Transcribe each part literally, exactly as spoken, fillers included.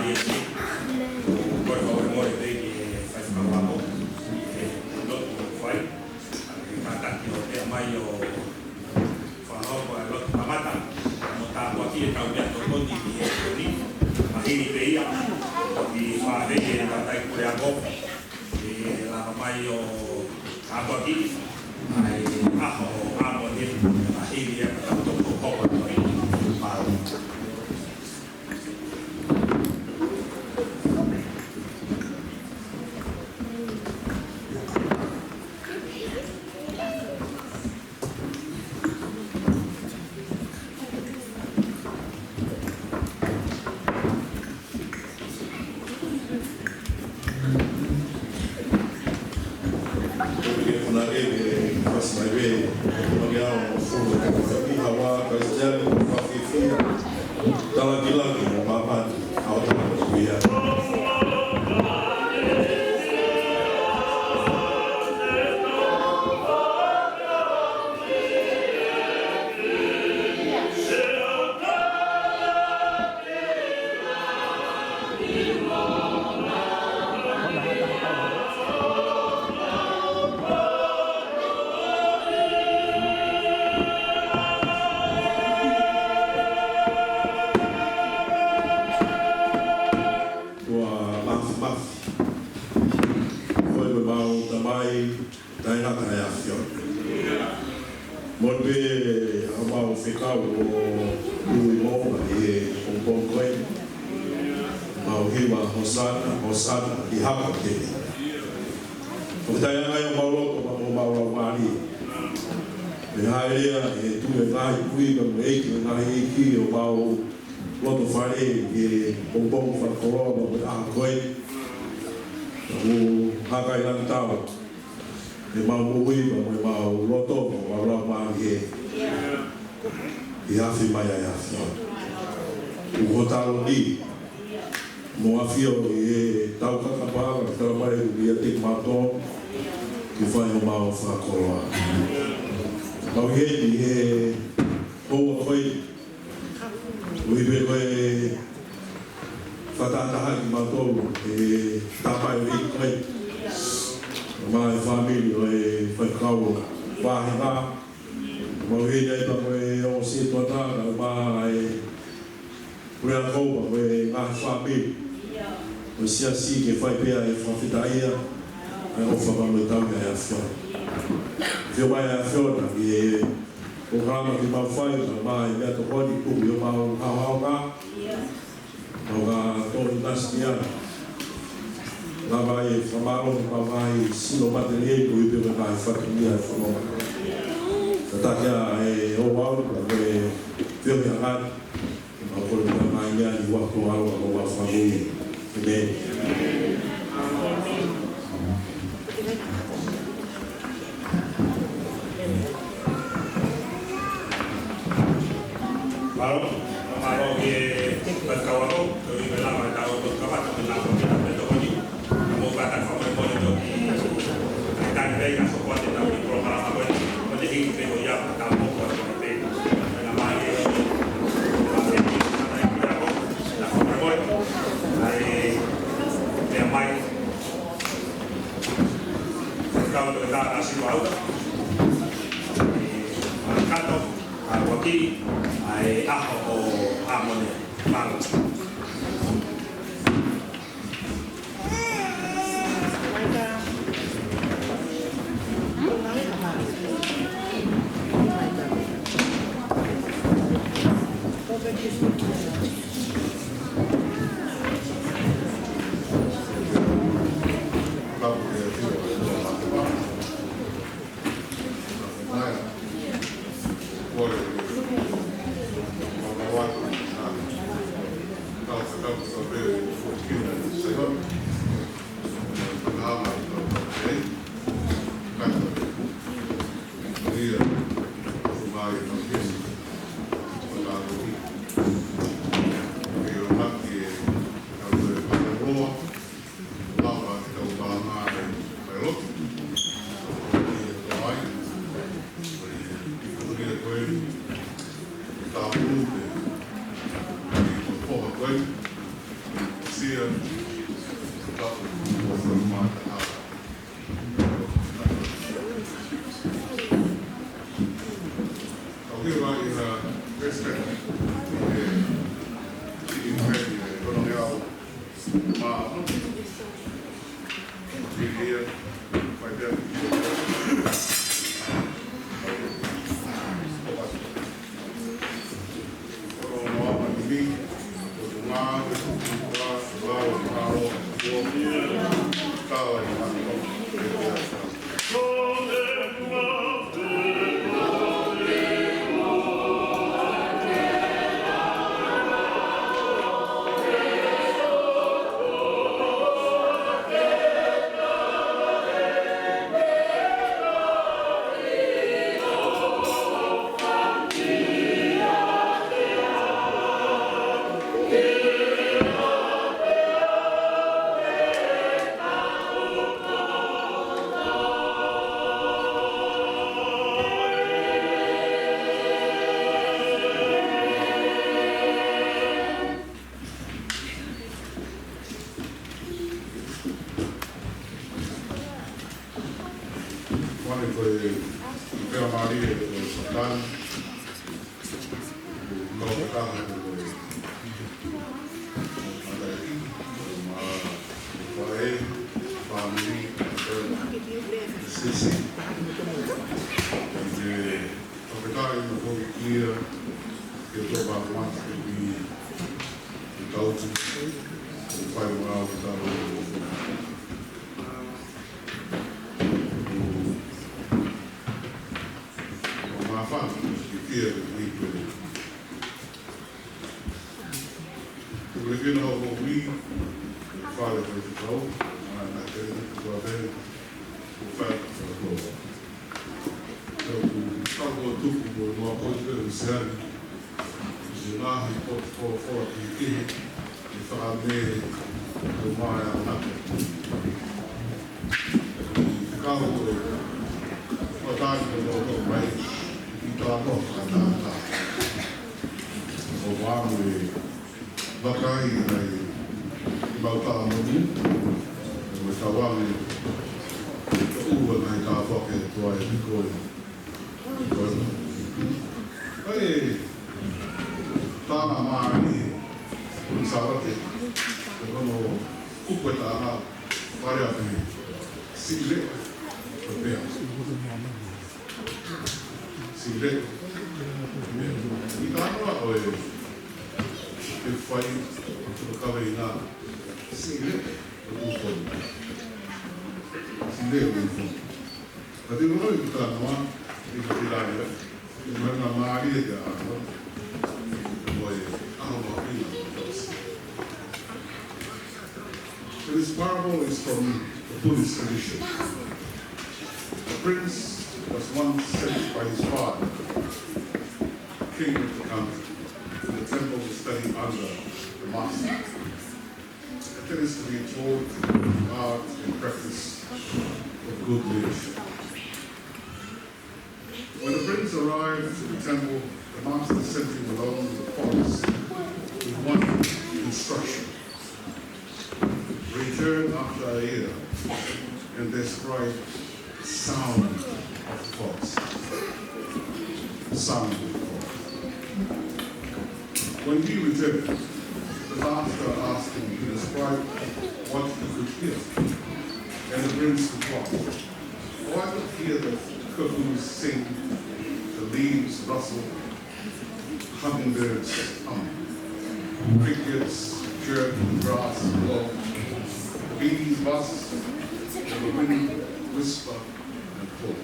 Ko e fakamolemole pē ki he faifekau ako, ʻi he lotu ʻoku fai, ʻa e kātaki ʻo pea mai ʻo fakahoko e lotu kamata, mo tāpuakiʻi ʻetau meʻatokoni ʻi he ʻaho ni, mahino pē ia, ʻoku fai ʻe he tangataʻeiki puleako, ʻe lava mai ʻo tāpuakiʻi ʻa e ʻaho ʻo ʻAmone, mahino ia ka tau toki hoko atu ai. Mālō. Ke fana e ke fasi mai pē, ke fana ke au, mo fulu, ke fana ke hawa, ka isi te ale, mo fafifia. Tala ki laki, mo pāpāti, au tala ki ia. Ua mafimafi. Ko e mau tamai, taʻengata ʻa e ʻAfiona. Mo pē ʻa mau fekau ʻo ui mo ʻi he pongipongi ko eni. Mau hiva Hosana, Hosana, ʻi hapa keni. ʻOku taianga ʻo mau loto, mo mau laumālie. Mo e hāʻele ʻa e tuʻi ʻo e ngaahi tuʻi, mo e ʻeiki ʻo e ngaahi ʻeiki ʻo mau loto fale ʻi he pongipongi fakakoloa mo e ʻaho ko eni. ʻOku hakailangitau ʻemau moʻui, mo ʻemau loto, mo ʻemau laumālie ʻi he afi mai ʻa e ʻAfiona. ʻOku ou taloni mo ʻAfio ʻi he tau kakapa, ka tala mai ʻoku ʻiate kimautolu ke fai homau fakakoloa. Mau ʻi heni he houa ko eni, ʻuhi pē ko e fakatahataha kimautolu, ʻe tāpai ʻi ko eni. Mo e fāmili ʻo e faifekau vāhenga. Mau ʻi heni ai pea mo e ongoʻi tuʻa tā, mo e puleako pea mo e ngaahi fāmili ʻo e siasi ke fai pē ʻa e fakafetaʻi ʻa e ʻofa pea mo e tauhi ʻa e ʻAfiona. ʻAfio mai ʻa e ʻAfiona ki he polokalama ke mau fai, pea mo e meʻatokoni tuku ʻi homau haohaoa. Mau ka tonu nasi ki ai. Lava e fakamālō, mau ngaahi sino mateliei, ʻuhi pē ko e ngaahi fatongia ʻe fononga. Tataki ʻa e ouau, pea mo e fio ki he ngaahi. Mau kole pē ngaahi meʻa ni ʻi he huafa ʻo e ʻAlo, ʻa e ʻOtua Fakalelei. ʻĒmeni. Mālō, mālō ki he faifekau ako, ko e ʻuhi pē lava ʻetau lotu kamata, ko e tau lotu kamata, ko e tokoni. Mo kātaki fakamolemole toki, ʻa e taimi pē ʻa e soko atu ʻetau kiʻi polokalama ko eni, ko e hiki pē ko ia, ka tau moko atu pē. Pea mai e, ʻa e, ʻa e, ʻa e, fakamolemole, ʻa e, pea mai. Kau tō e tā nasi vau. Manakato, ʻa e uaki, ʻa e ʻaho ʻo ʻAmone. Mālō. Sia, tapu, ua, tolu, mā, taha. I'll give my, uh, respect to the, the, the, uh, Colonel Mā. Here, right there. Mane ko e pea mālie ko e Satani, ko e kau kakaha ko e mataiki, ko e mā, ko e faʻē, fāmili, ko e sisi. Ke fakafetaʻi mo e kia, ke tō pāmata ke pi, ke tautu, ke fai ʻo ngāue ke tau ʻo māfana, ke kia, ke ui koe. Ko e kena o ui, fale ko e kau, ʻa e na kere ni kua pē, ko fai ko e kua. Ko e kau ko tuku ko e noa ko e kere usiani. Ngaahi potu folofola kehekehe, ʻi he fakamele, ko e maea ʻa e kau ko e, ko e tani ko e loto mai, ʻi tā ko e tangata. Ko e mamu e vakai ʻa e mau tā monu, ko e tauange, ko e ua nai tā foke tua e miko e. Ko e tānga mālie, ko e Sālote, ko hono kupu e tānga, pare a pē, sile, ko e pea. Sile, ko e pea. ʻI tānga ko e, ke fai, ko e kaveina, sile, ko e ufon. Sile, ko e ufon. Ka te ʻilo ʻi ka noa, ʻi ka tila ia, ʻi ka noa mālie ke ʻaho, mo e ʻaho mahuʻinga ʻo e tausi. So this parable is from the Buddhist tradition. A prince was once sent by his father, king of the country, to the temple to study under the master. It is to be taught the art and practice of good leadership. When the prince arrived to the temple, the master sent him alone to the forest with one instruction. Return after a year and describe sound of the forest. Sound of the forest. When he returned, the master asked him to describe what he could hear, and the prince replied, "Oh, I could hear the cuckoos sing, the leaves rustle, hummingbirds hum, crickets chirp in the grass below, bees buzz, and the wind whisper and pull."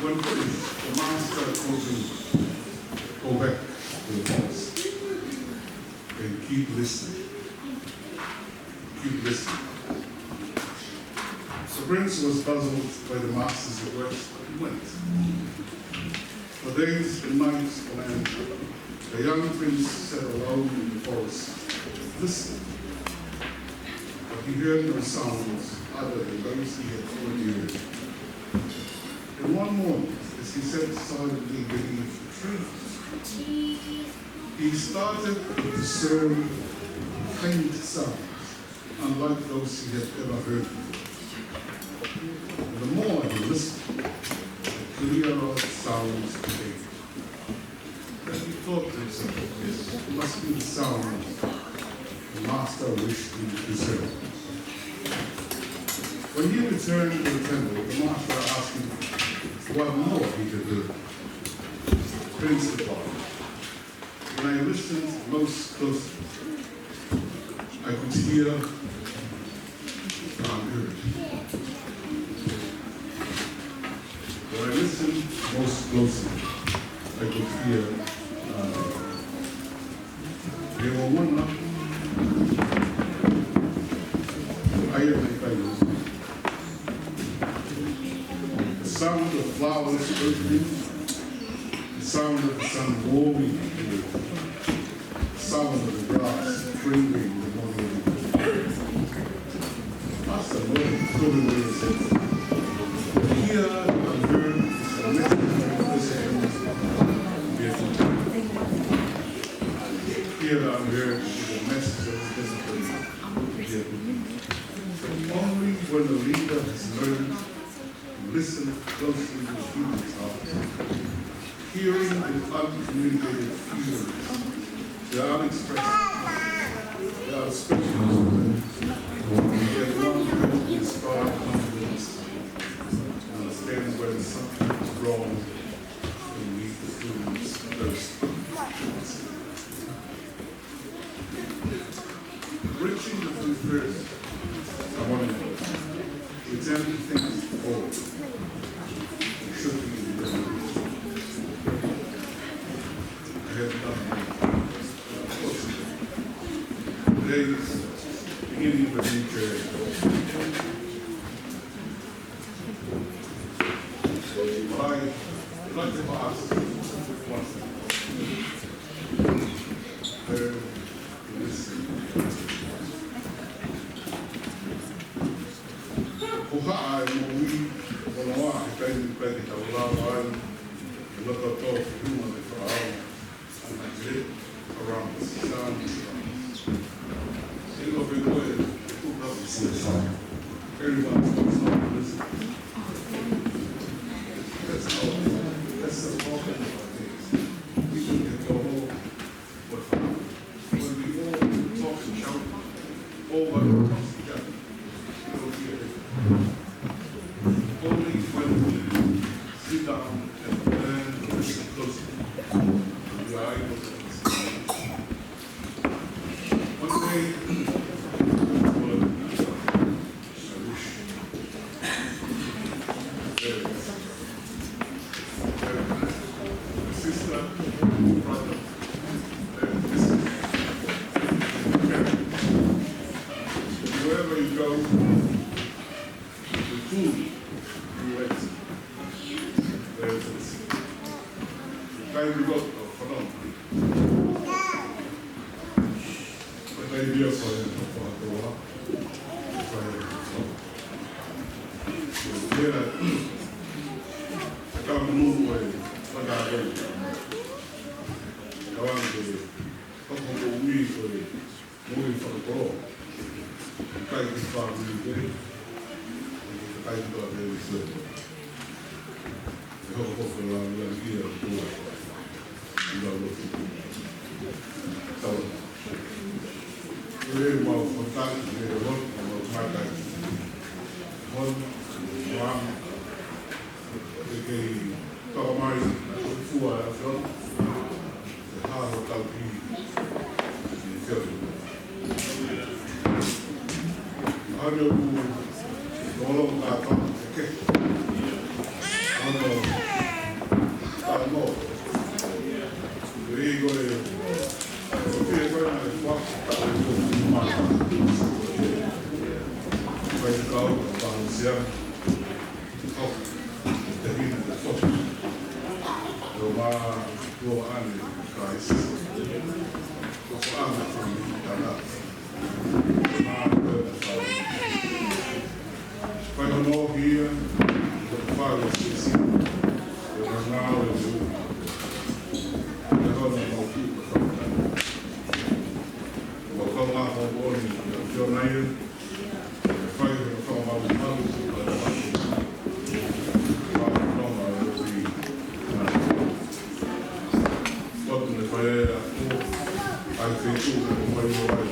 When finished, the master told him, "Go back to the forest and keep listening. Keep listening." The prince was puzzled by the master's request, but he went. For days and nights on end, the young prince sat alone in the forest, listening. But he heard no sounds other than those he had already heard. And one morning, as he sat silently beneath a tree, he started to discern Faint sounds, unlike those he had ever heard before. And the more he listened, the clearer the sounds became. Then he thought to himself, "This must be the sound the master wished me to serve." When he returned to the temple, the master asked him what more he had heard. Prince replied, "When I listened most closely, I could hear unheard." When I listened most closely, I could hear unheard. They were one up. I am the sound of flowers opening, the sound of the sun warming the earth, the sound of the grass trembling in the morning. Master Lord, truly we say, here and heard is a message of this. Here and heard is a message of discipline. Only when a leader has learned to listen closely to a human's heart, hearing the uncommunicated feelings, the unexpressed, the unspoken, can one inspire confidence, understand when something is wrong, and meet the student's thirst. Reaching the first, I want to pretend things forward. It should be in the I have done it. Today is the beginning of a new journey. But I, I'd like to ask one thing. There Ko haʻa e moʻui, ko noa he taimi pē ke tau lava ai, ke loto tō ki luma me fakaau, ana ke around the sun. Ilo pe koe, e kuka. Everyone is on this. That's all. That's the problem. We can get the whole But when we all talk and shout over and across each other, we don't hear it. Only when we sit down and learn to listen closely, we are able to understand. One day, we'll Sister, brother, wherever you go, the food you eat, there is a receipt. Taimi loto, whanau. Taimi ia ko e fakatoa. Ko e fakatoa. Ia, ka munu ko e fakatoa. Ka wan ke, ko ko ko ui ko e, ui fakatoa. Kai ki fāmili ke, kai ki fāmili ke. E hoko ko e lau ia ki a tua. Lau lotu. Tau. Ue mau kontak, ue hon, mau kontak. Hon, wang. E kei tau mai, fua e afiona. Hā ho tau ki, ki te afiona. Hā ni o ku, no lo ka tau, ke. Ano, ano. Ui ko e, ko e ko e na e fua, ka e ko e ma. Ko e kau, ka e siam. Ko e te hina te fua. Lo ma, lo ane, Christ. Ko e ane, ko e tana. Lo ma, ko e tana. Fai hono hia, ko e fai o sisi, ko e ngāue o su. Ko e hono mo ki, ko e fai. Ko e Ko e ʻaho ko eni, ʻa e ʻAfiona ia, ʻe fai hono fakamalumalu, ʻa e ʻaho. Fakaʻilonga ʻa e ʻOtua. Potu ne fai ai ʻa e ako, ʻa e feituʻu, ʻa e fai ʻo ai.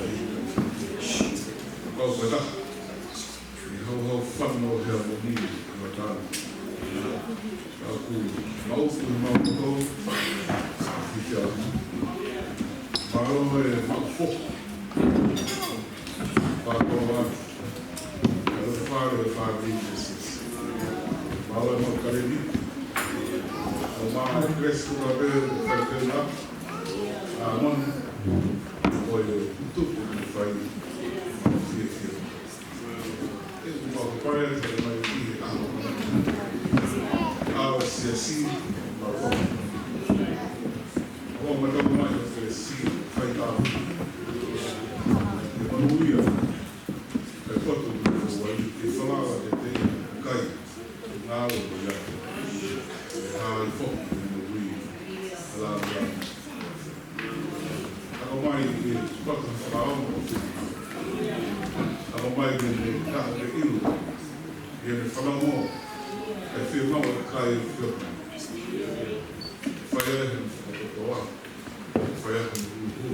Kau fata. ʻI he hauhau fano he amoni, ʻi he matana. ʻOku mau ʻoku mau koto, ʻa e fifia. Mālō e maʻu foki. Mālō atu. Mālō e fale, e fale, e sisi. Mālō e maʻu kaleni. ʻO maʻu e Grace ko ka pe, fai tena. ʻA moni. ʻO e tupu ni fai. Fiefia. ʻE, ʻoku mau pare atu mai ki he ʻaho. ʻAho siasi, mau pare. ʻO mau tau mai ʻo siasi, fai tau. ʻE manuia, ʻe potu, ʻe wai, ʻe falawa, ʻe te, ʻe kai, ngalo, ʻe ia. ʻE hai foki, ʻe manuia, ʻe la, ʻe la. Ako mai ke pata fakaongo. Ako mai ke ne kaha ke ilu. Ke ne fanongo. Ke fie mau e kai ke. Fai ai hono fakatotoa. Fai ai hono huhu.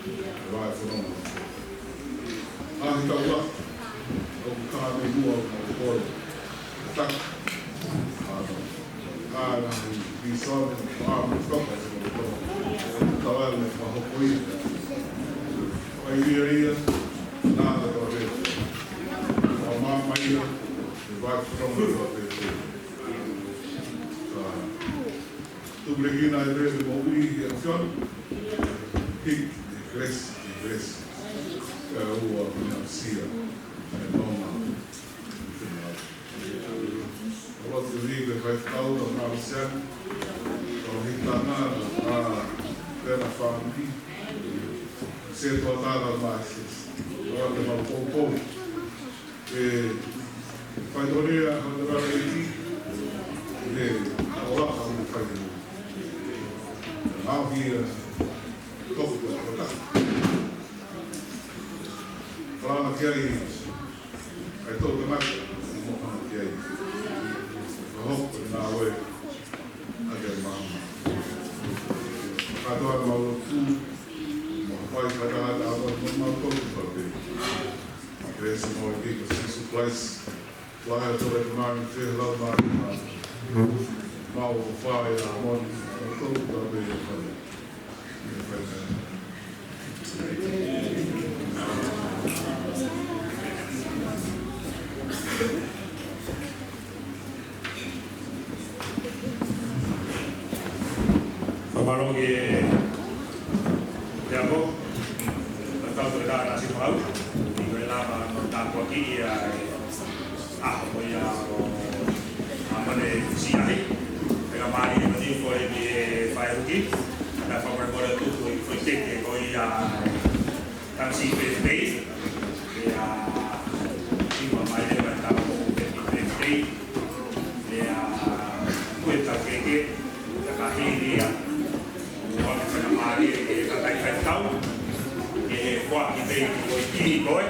Ke vae fanongo. ʻA e tau la. ʻOku ka me mua ʻo koi. Taki. ʻA, ʻa, ʻa, ʻi sone, ʻa, me toka, toka, toka. Tau ai me fakahoko ia. ʻA ia ia, nā, tau ai. ʻA, mā, mā ia, me vai, toka, toka, toka. ʻA, tu me kina e vele mo ui, ʻa, fion. Hiki, e Grace, e Grace. ʻA, ua, me asia, e noma. Lotu ni ke fai tau na Marisian, tau hitana na, a, pena family, se tua tana Marisian, loa te mau poupou, e, fai torea, hau te rara iti, e, a ola ka mo fai, mau hia, toku, toku, toku, Fala ki ai, ʻa e tau tangata, mo hana ki ai. Ka hoko na we, a ke ma. Ka toa mau lotu, mo fai ka tangata, mo, mo mau tau ki pape. Kere se mau ki ko Sisu Christ. Lahi atu e mani, te lau mani, mau fai a moni, mo tau ki pape, mo fai. Fakamālō ki he ako, ka tau toe lava na si mau, i ko e lava na tāpuaki ia e ʻaho ko ia ʻo ʻamanaki siʻi. Pea mālie e mani ko e ki he fai huki. Ka fakamolemole atu ko e, ko e keke ko ia Happy birthday. Pea, ʻi ma mai le mai tau happy birthday. Pea, ko e tau keke, ka ka hili ia. Ua me fana mālie, e ka kai kai tau. E kua ki pei ko e ki ko e.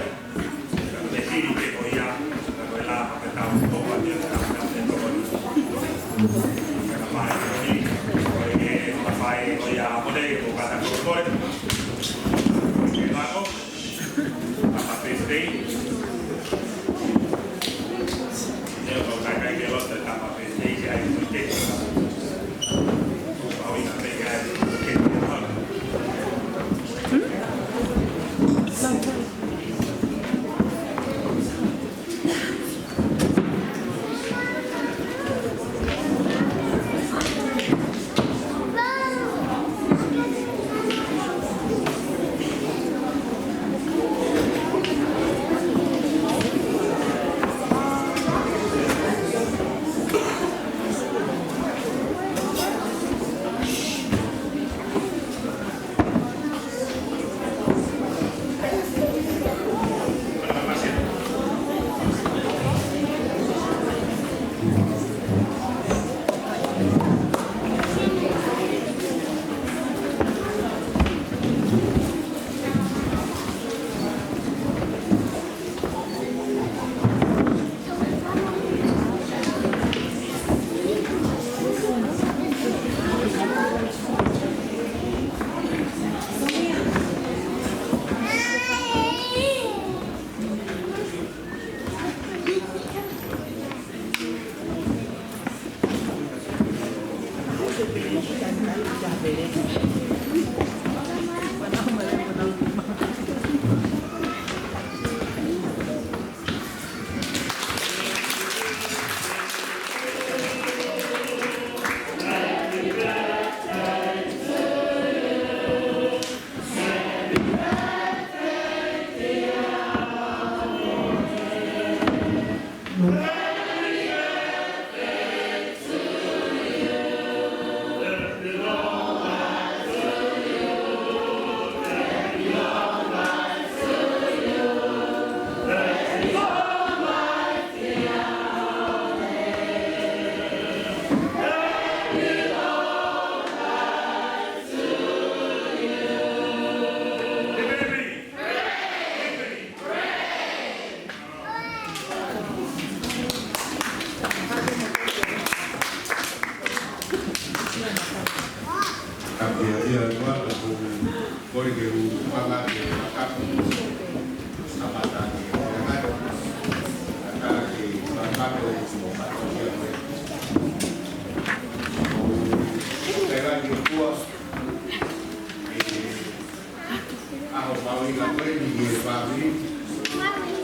ʻOku mau ʻi he ngaahi ʻaho ni ʻi he fāmili.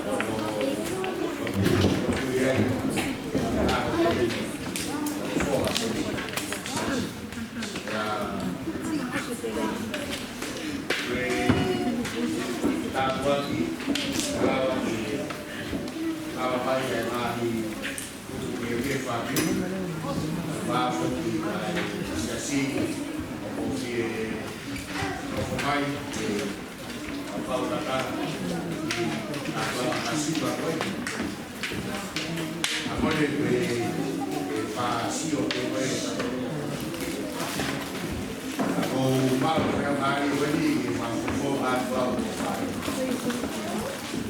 ʻOku ʻi ai. ʻIa. Ko e tāpuaki, lava ki, lava mai e ngaahi ʻi he fāmili, pea foki ʻa e siasi, ʻoku fie nofo mai, ʻe Pau Kaka, ʻi he ʻaho Māsiva ko ē. ʻA ko ē ko e, e pāsio ko ē. ʻOku mau pehē mai ko eni, ke mau foki atu au. ʻA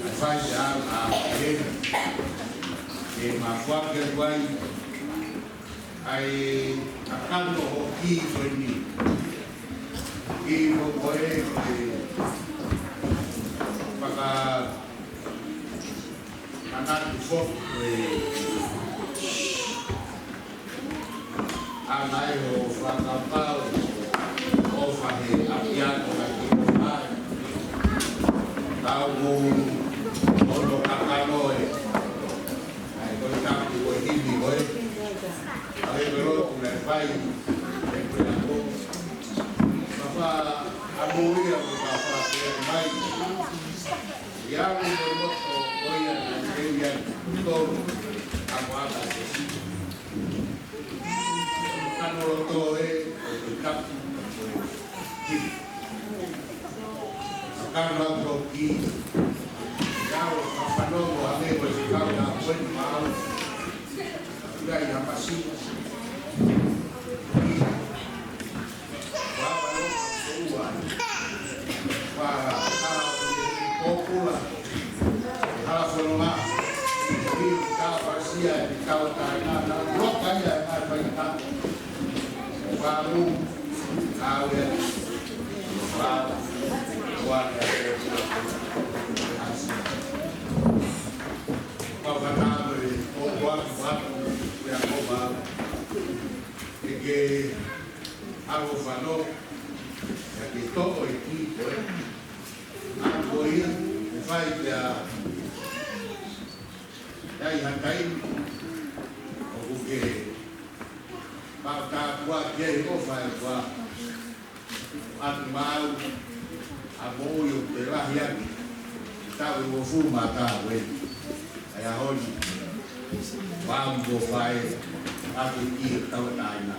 e fai ʻa, ʻa, ʻe ke mau foaki atu ai ʻa e kakano ʻo e kiʻi ko eni. Kiʻi ko ē, ʻe fakamanatu foki ʻe ʻa nai ʻo fakapapau ʻofa he ʻapiako na ki ko mai. Tau mo ono kakano ē. ʻA e ko e tapu ko e himi ko ē. ʻA e ko e lotu naʻe fai ʻe he ako. Papa ʻa mo ia ko e papa ke mai. ʻI ai ko e moto ko ia naʻe teu ia tolu. ʻA ko ata se si. Kakano loto ē, ko e tapu, ko e himi. Kakano loto ki. Ia ʻoku fanongo ʻa e meʻa ko e kau na ko eni mau. ʻIkai ha masiva. Ua, ua, ua, ua. Ua, ua, ua, ua. Hala fononga. Ki Tauʻatāina, Tauʻatāina, Loka ia e ngaahi faingataʻa. Famu, Kawea, Famu, Kawea, Famu, Famu, Famu, ʻe ke ʻalu ʻo fanongo, ʻa ke toʻo e kiʻi ko ē. ʻA ko ia, ʻe fai pea, ʻi ai ha taimi, ʻoku ke, pau tāpuaki ʻofa ʻe fai, ʻa ke mau, ʻa moʻui ʻoku ke lahi ange, taʻu ʻe uofulu mā taha ē, ʻa e ʻaho ni, mau mo fai, ʻa ke kiʻi Tauʻatāina.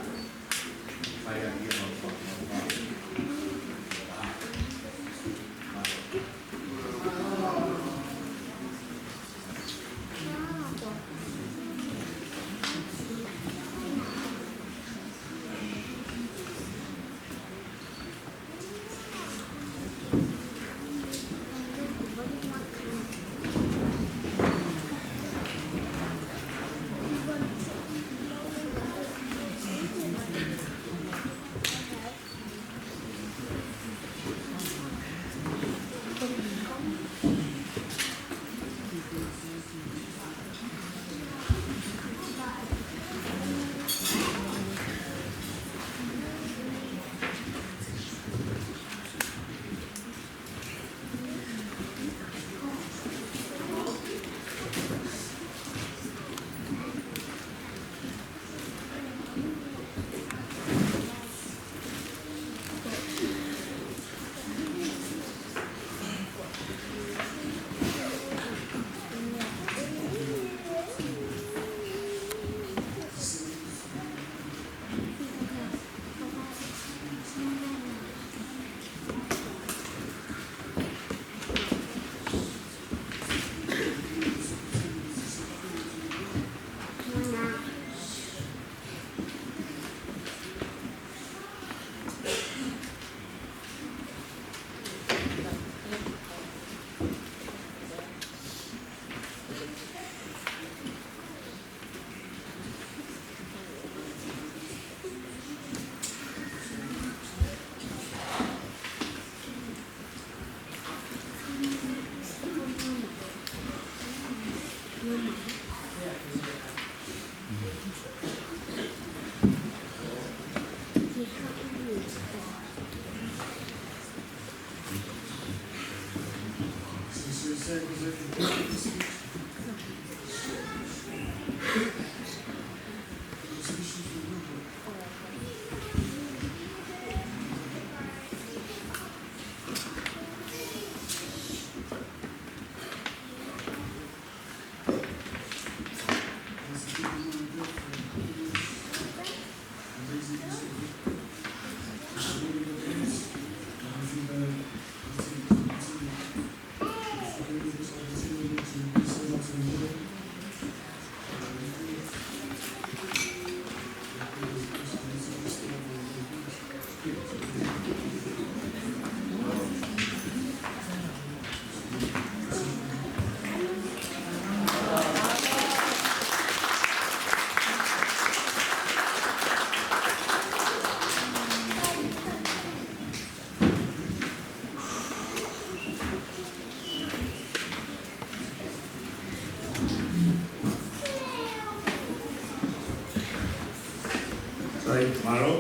Sai, mālō,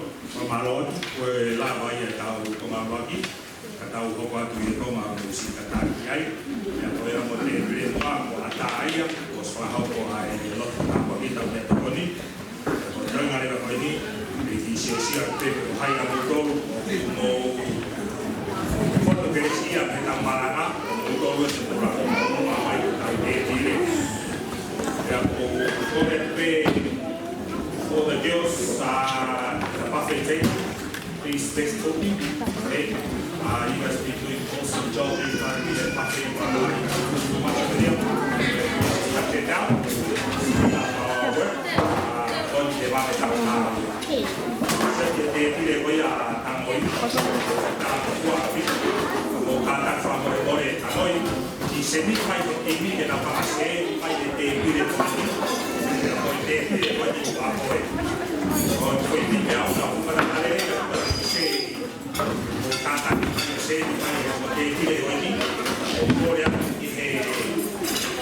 mālō atu, ko e lava ia ʻetau konga ʻuluaki, ka tau hoko atu ʻi he konga ʻoku siʻi tataki ai. Pea ko ia mo e tēpile muʻa, ko ʻatā ia, kuo ʻosi fakahoko ʻa e lotu tāpuaki ʻatautolu he ʻaho ni. Ko e toenga leva ko eni, ʻe kiʻi siosio pē ko hai ʻa moutolu ʻoku mou fotu kelesi ia mei heʻetau malanga, ko moutolu ʻe te pula ko mou ʻomai ʻetau tēpile. Pea ʻoku ou kole pē for the girls, uh, the buffet table, please, let's go. Okay? Uh, you guys been doing awesome job in trying to be a buffet, uh, too much of it. Cut it down. Uh, work. Uh, on the market, uh, Seti e tēpile ko ia ʻa Tanoi. Ka ko ʻeku ʻapi. Ko e kātaki fakamolemole ʻa Tanoi. ʻI he sēniti mai ko e timi ke na fakasēniti mai e tēpile ko eni. Ko e tēpile ko eni ʻoku ʻapoʻi. Ko e timi ʻa ʻUna Fuka Nakalele, ko e sēniti. Ko e kātaki mai e sēniti mai ʻo e tēpile ko eni. ʻOku kole atu ki he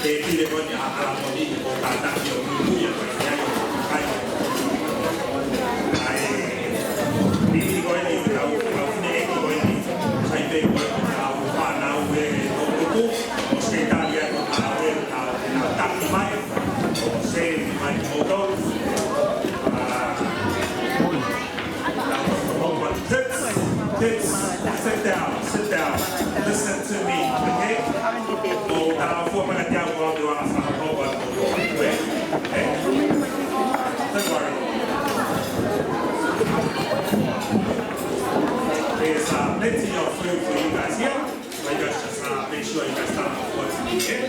tēpile ko eni ʻa ʻAlamoni, ko e kātaki ʻo muimui ʻa e kai. ʻA e pili ko eni, ʻa e ʻaho ni ʻe ko eni. Sai pē ko e ʻaho fānau ʻe toko uku, ʻo sekitali ʻa e ʻaho ʻe, ʻa e taki mai, ʻo sēniti mai ki moutolu. ʻA, Kids, kids, sit down, sit down. Listen to me, okay? ʻO tala fua mana te au ʻo te wanga whakapau atu. Eh? Eh? Don't worry. There's, uh, plenty of food for you guys here. So you guys just, uh, make sure you guys stand up for it, okay?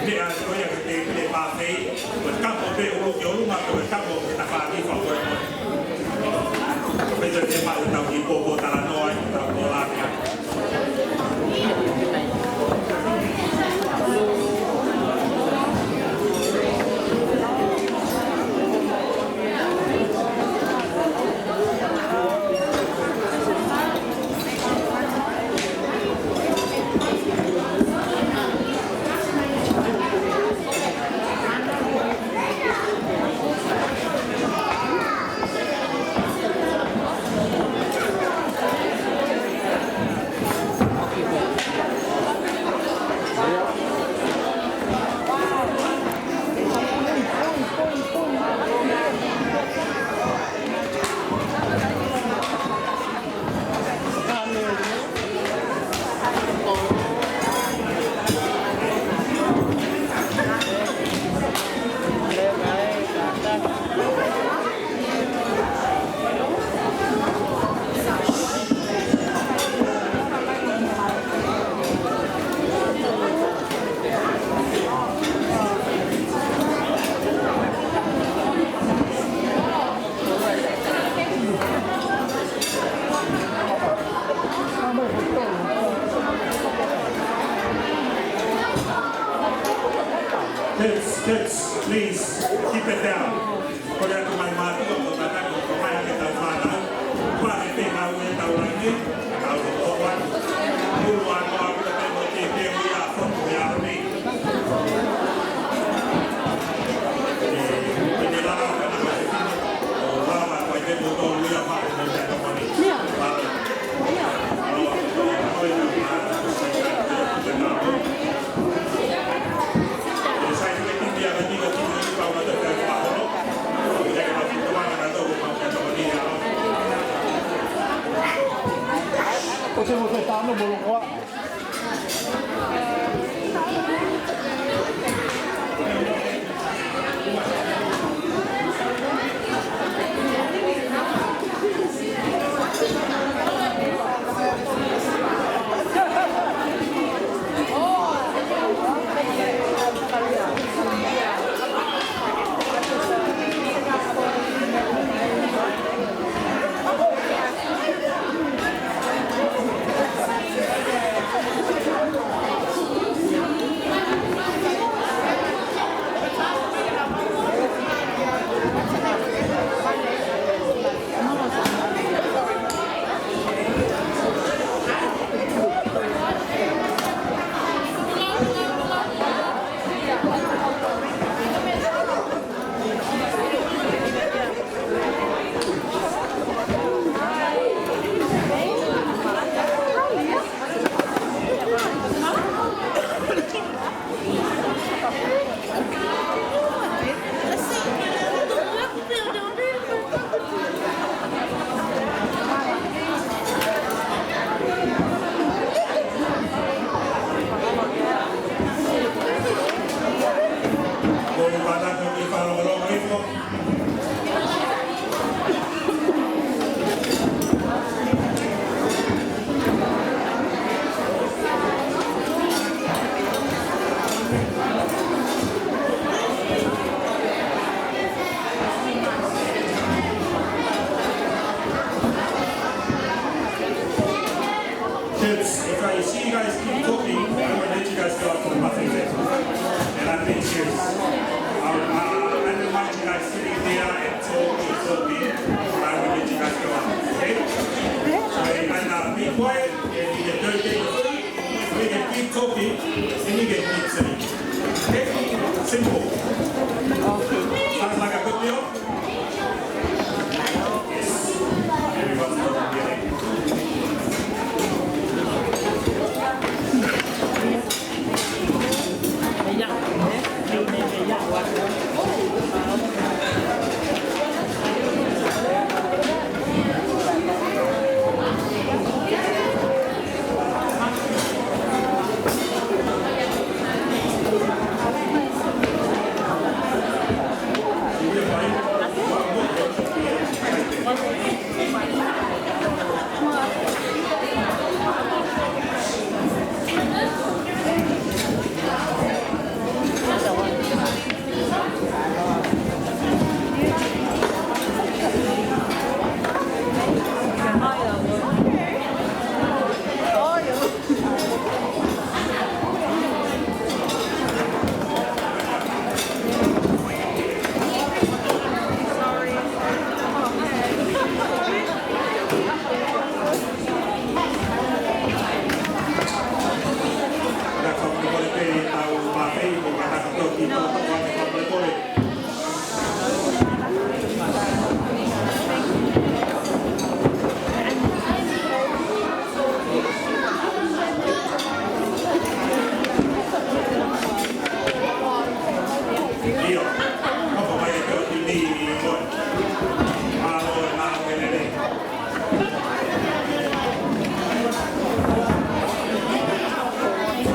Meʻa ko ia ke te pile pāfei, ko e kapo pē ʻulu ki ʻolunga, ko e kapo ke ta fāki fakamolemole. Pea te mau tau kiʻi pōpōtalanoa ai, tau kōlani ai. Keep it down. Kole atu mai mātuʻa mo tangata ko mai ake tau fānau. Kuo pehē pē ngāue ʻetau laine, tau hoko atu. Mulu ʻa noa ʻoku te mo te te ui a fonu e aro nei. E, e ne lava ka na ka te fino. ʻO lava ko e te mo tō ui a fā mo te tō mani. Lava. Lava. Lava. Ko te mo te tano mo lo koa. Kids, if I see you guys keep talking, I will let you guys go out for the buffet. And I'm being serious. I, I, I don't mind you guys sitting there and talking, talking. I will let you guys go out, okay? So, and, uh, be quiet, and you can do it. We can keep talking, and you can keep singing. Okay? Simple. Sounds like a good deal? Yes. Everyone's gonna be happy.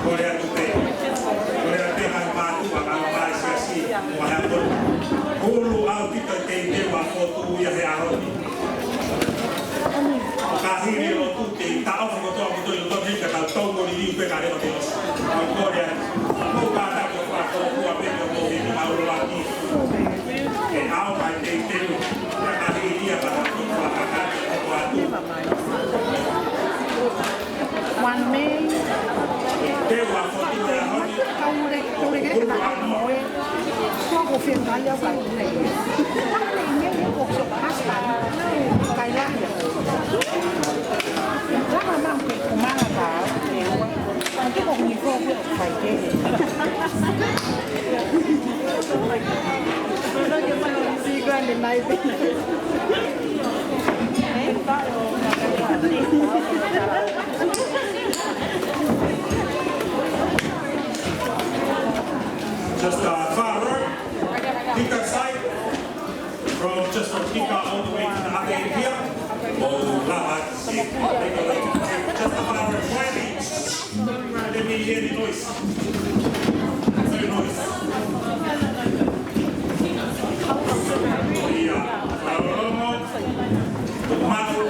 Kole atu pē, kole atu pē kae mātuʻa, kae ʻai siasi, mo e hako. Hulu ʻaupito e teitei ʻa Fotu ia he ʻaho ni. Ka hili ʻo tute, taʻofi kotoa kotoa ʻi loto he ka tau tau mo liliu pē ka leva te osi. Kau kole atu, mo kātaki ʻo fakakoloa pē ʻo mo he ni mau loa ki. Ke ʻau mai teitei, ka hili ia ka tau tau fakakata ko atu. One May. Te ua Fotu ia honi. Kaule, kaule ke ka mo e. Just, uh, far right, Pika side, from just from Pika all the way to the other end here. Oh, lava, see, just a far right, quietly. Let me hear the noise. Very noise. Ia, mālō, mālō, mālō, mālō.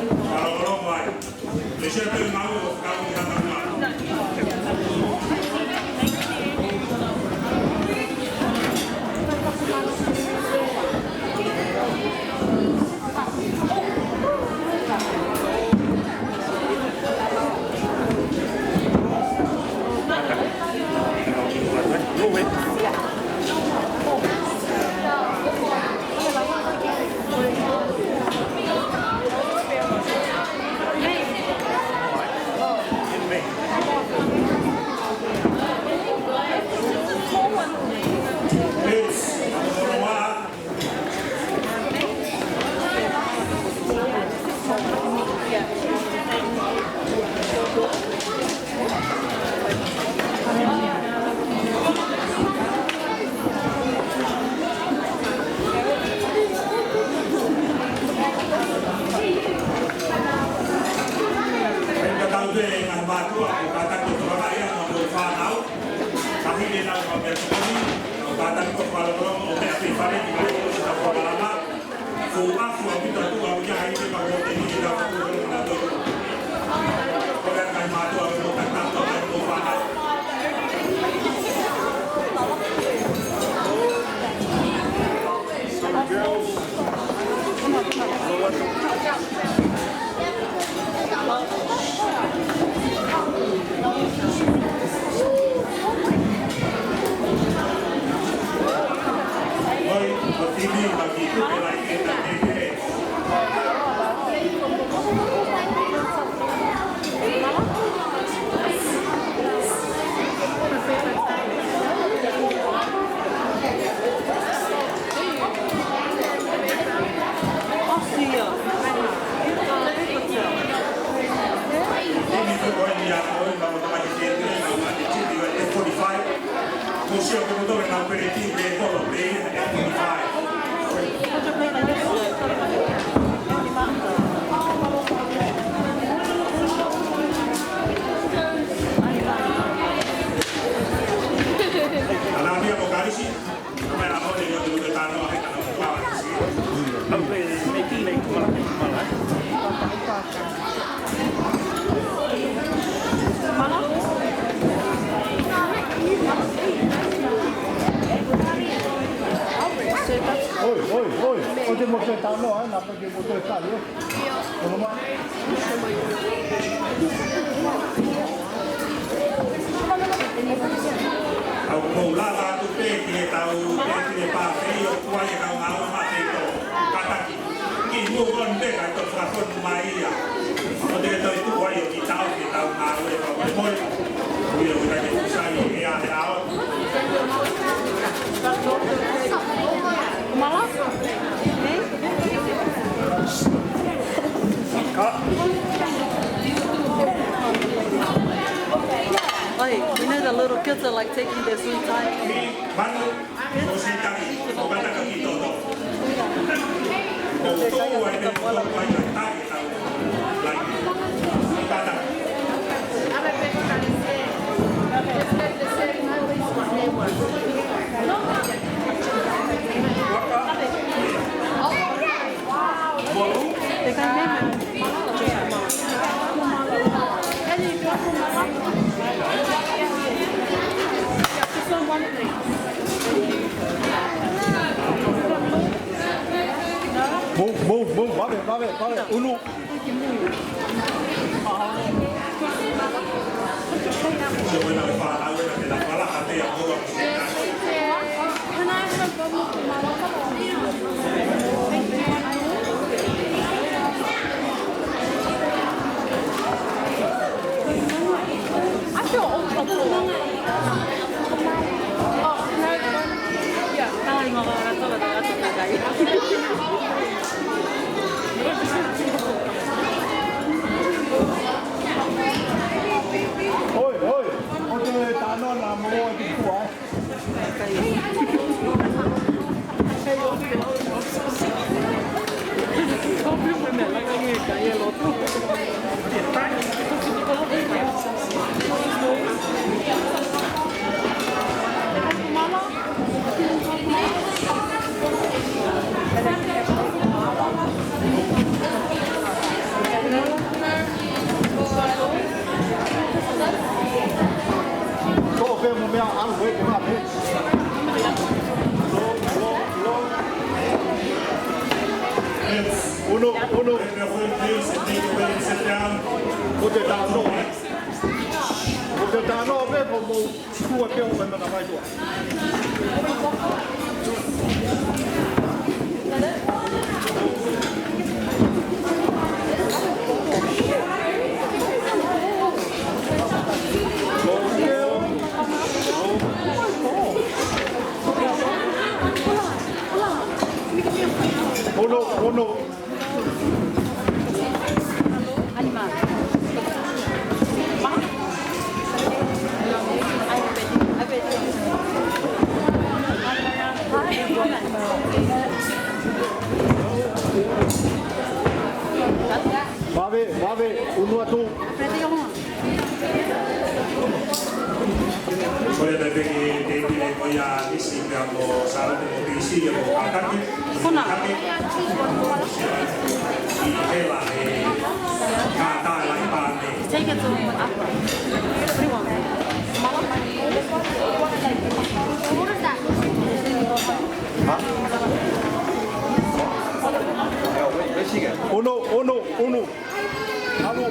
Oi, oi, oi. ʻOua te mou fetano, ʻa, naʻa pau ke mou toe tali, ʻo. Kono ma. ʻOku mou lava atu pē ki he tau, pē ki he pāfei ʻoku ʻi ai e kau ngāue maʻa e feitō. Kātaki. Ki mou kon pē ka to fakon mai ia. ʻO te ke toi tuku ai ʻo ki tau, ki tau ngāue, ka moe moe. Ui o kita ke kusai e a e ao. Mala? Eh? Oi, you know the little kids are, like, taking their sweet time. Manu, ko si tari, ko kata ka ki toto. Ko tō ai me ko ai ai tari tau. Like, kata. Te kai meme. Move, move, move. Vave, vave, vave. Unu. I feel uncomfortable. Oh, no, yeah. Oi, oi. ʻOku te talanoa mo e kiʻi kua, ē? Ko e meʻa ʻalu ē, ke mape. Uno, uno. Kou te talanoa, ē? Kou te talanoa pē, ko mo kua ke o me na mai tua. Uno, uno. Vave, vave, unu atu. Ko ia pē ke te pile ko ia Nisi pea mo Sālote mo Pisi ia mo Kātaki. Kona. Kātaki. ʻI hela he kātaki lahi pāne. Take it to the upper. What do you want? What is that? Uno, uno, uno. Alo.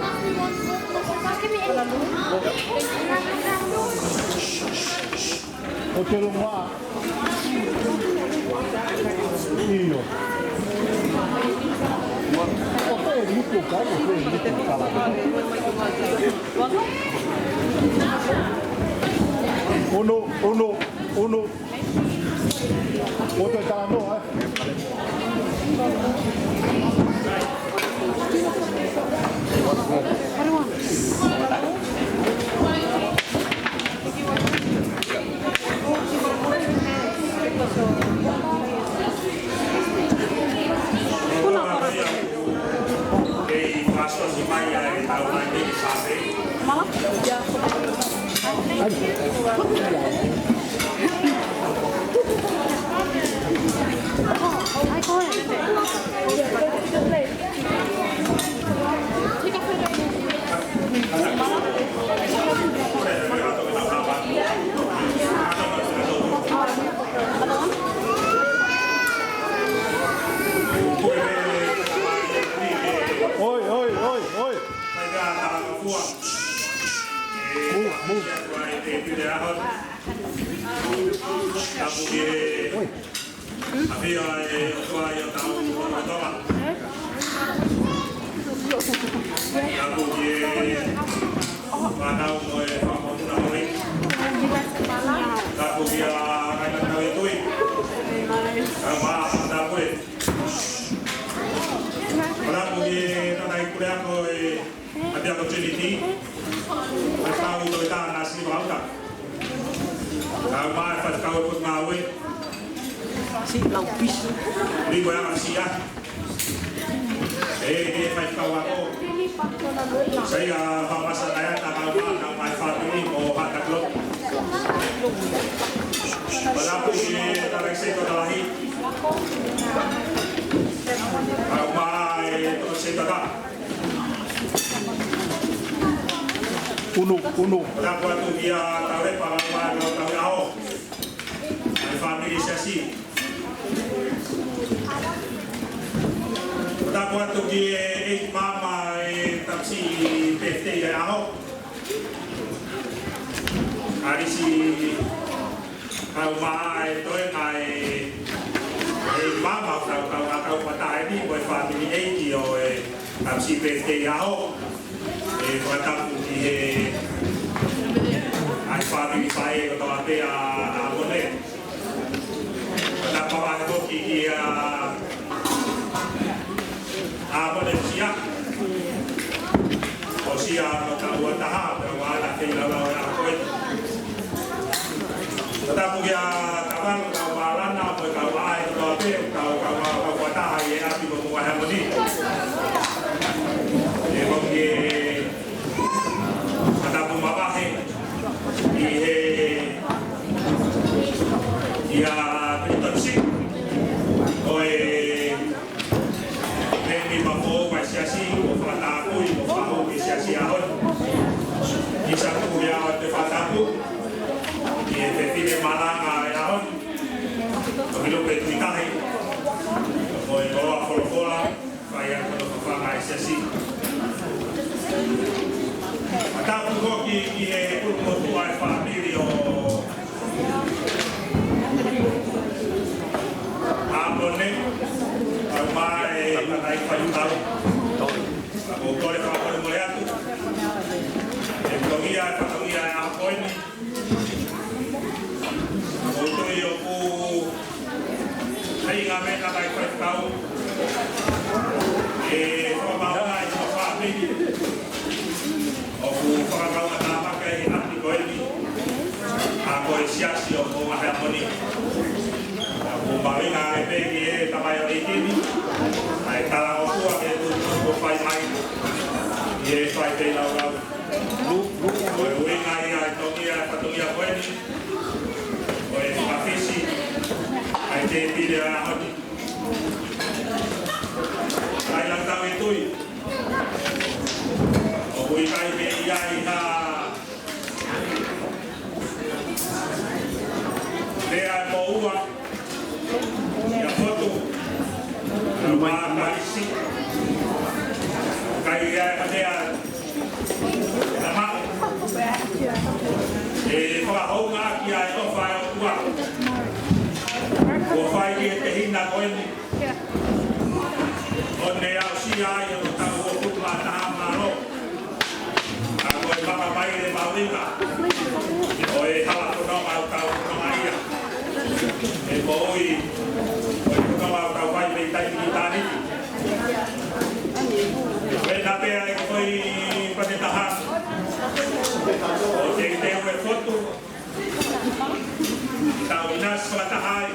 ʻO te longa. ʻIo. ʻO te luku kai, ʻo te luku kala. Uno, uno, uno. ʻO te talanoa, ē? Kei fakaʻosi mai ʻa e tau mai nei sape. Mala? Oi, oi, oi, oi. Move, move. Oi. ʻAfio ʻa e ʻOtua ʻi hotau lotolotonga. Tapu ki he fānau mo e fanga mokopuna hoi. Tapu ki he kāinga tau e tui. Kae ʻumaʻā, tapu e. Tapu ki he tangataʻeiki puleako ʻo e ʻApiako Trinity. Kae ʻumaʻā ʻa e tangataʻeiki Sivauta. Kae ʻumaʻā e faifekau ʻo e potungāue. Siʻi lau pisi. Ni ko e anga siʻa. ʻE, ʻe faifekau ako. Saiʻia Faʻamasa Kaiata kae ʻumaʻā, kae ʻumaʻā e fāmili mo Hata Klo. Palapu ki he tangataʻeiki seitota lahi. Kae ʻumaʻā e toko seitota. Uno, uno. Tapu atu kia Taulepa, kae ʻumaʻā e Taulepa ʻo e fāmili siasi. Tapu atu ki he ʻeiki maama e tamaiki pefitei ʻa e ʻaho. ʻAlisi, kae ʻumaʻā e toenga e ʻEiki ʻo e happy birthday ʻaho. ʻE fakatapu ki he ngaahi fāmili faʻē kotoa pē ʻa ʻApone. Fakatapu mavahe foki kia ʻApone Sia. ʻOsi ia hono taʻu ua taha, pea ua na kei lau lau e ʻaho ko ē. Fakatapu kia Kavalu, kau Mālana, mo e kau ʻaʻahi kotoa pē, kau, kau, kau, kau fakataha ʻi he ʻapi ko Moʻunga Heamoni. ʻE foki e fakatapu mavahe ʻi he, ʻia Pilitonisi, ʻo e Mei ni mafo ʻa e siasi, ʻo fakatapui, ʻo fahu ki he siasi ʻaho ni. ʻIsa Kuia ʻo te fakatapu, ki he fefine malanga ʻo e ʻaho ni. ʻO Hilope Tuitahi, ʻo e koloa folofola, fai ʻa e koloa fafanga ʻa e siasi. Fakatapu foki ki he kulumotuʻa ʻo e fāmili ʻo ʻApone, ʻa e mai, ʻa e kakai faifekau. Ka ʻoku ou kole fakamolemole atu. ʻE tongia, ʻe fatongia ʻa e ʻaho ko eni. Ka ʻoku ou tui ʻoku feinga mai e kakai faifekau ʻe fakamaʻunga ʻi he fāmili ʻoku fakakaungātāmaki ai ʻi he ʻapi ko eni, ʻa ko e siasi ʻo Moʻunga Heamoni. ʻOku mahuʻinga ai pē ki he tamaioʻeiki ni ʻa e talangofua ke tuʻu ʻo fai mai ʻi he fai feilaulau. Ko e ʻuhinga ia ʻa e tongia, ʻa e fatongia ko eni, ko e fakafisi ʻa e tēpile ʻo e ʻaho ni. Kakai Lakitauʻi Tui, ʻoku ʻikai ke ʻi ai ha lea ʻe moʻua, ʻia Fotu, ʻia Makalisi, ʻikai ʻi ai ha lea ʻe maʻu. ʻE fakahoungaʻaki ʻa e ʻofa ʻa e ʻOtua kuo fai ki he tehina ko eni, ʻo ne aʻusia ai ʻa e taʻu uofulu mā taha mālō. Ka ko e makamaile mahuʻinga ʻo e hala fononga ʻoku tau fononga ai. ʻE moʻui, ʻo e fononga ʻoku tau fai mei taimi ki taimi. Pea naʻe pehē ʻe he foʻi pātetaha ʻo teuteu e Fotu, tau ʻinasi fakataha ai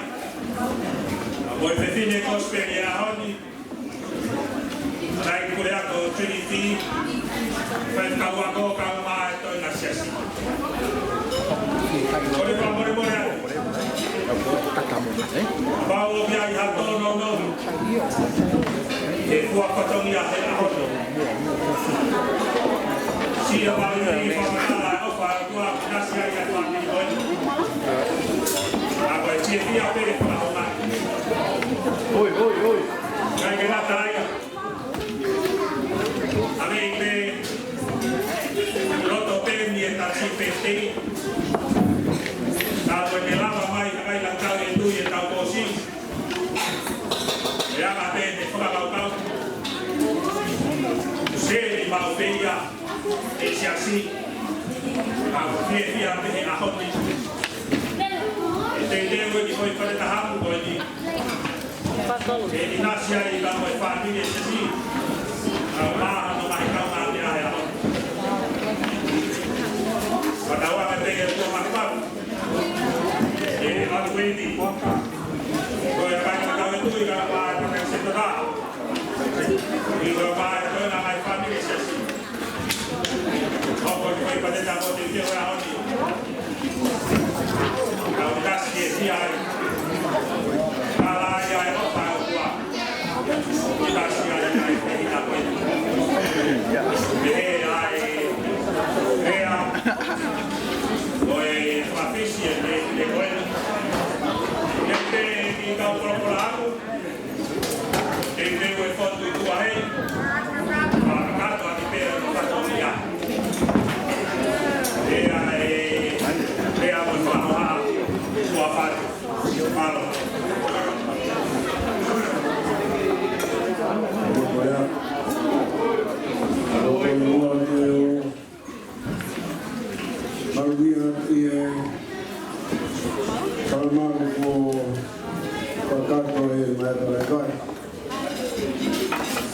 mo e fefine Kosipeli ʻo e ʻaho ni, Laʻi Puleako Trinity, Faifekau Ako, kau mai ʻa e toenga siasi. Kole fakamolemole atu. Kapau ʻoku ʻi ai ha tōnounou he fua fatongia he ʻaho ni, siʻi ʻamanaki fakamatala ʻa e ʻofa ʻa e ʻOtua kuo ʻinasi ai ʻa e fāmili ko eni. ʻA ko e fiefia pē ke fakahoungaʻi. Oi, oi, oi. ʻIkai ke ngata ai, ʻa e meʻa pē, loto pē ni e tasi pē tei. Ka ko e lava mai ʻa e kakai Lakitauʻi Tui ʻetau kōsi. ʻE anga pē ʻene fakakaukau. Seli mau pē ia ʻe siasi. Ka ko e fiefia pē he ʻaho ni. ʻE teuteu e kiʻi foʻi pātetaha ko eni. ʻE ʻinasi ai ka ko e fāmili ʻe siasi. Ka ʻoku maha no mahi kau maha mea he ʻaho ni. Fakatauange pē ʻe tua mahi mahu. ʻE atu eni. Ko e kakai Lakitauʻi Tui ka ʻoku maha e pātetaha. ʻI ko e maha e toenga mai fāmili ʻe siasi. Hoko ko e pātetaha ko e teuteu ʻo e ʻaho ni. Kau tasi e fiefia ai. Kala ai ʻa e ʻofa ʻa e ʻOtua. Tasi ai ʻa e ʻi he ʻaho ni. Pehē ai, pea ko e fakafisi e, e, e ko eni. ʻE pehē ki he kau polopola ʻaku. Teuteu e Fotu ʻi tuʻa hei. Fakakakato ʻaki pē ʻa e fatongia. Pea e, pea mo e fakahoha. Kua fatu. Mālō.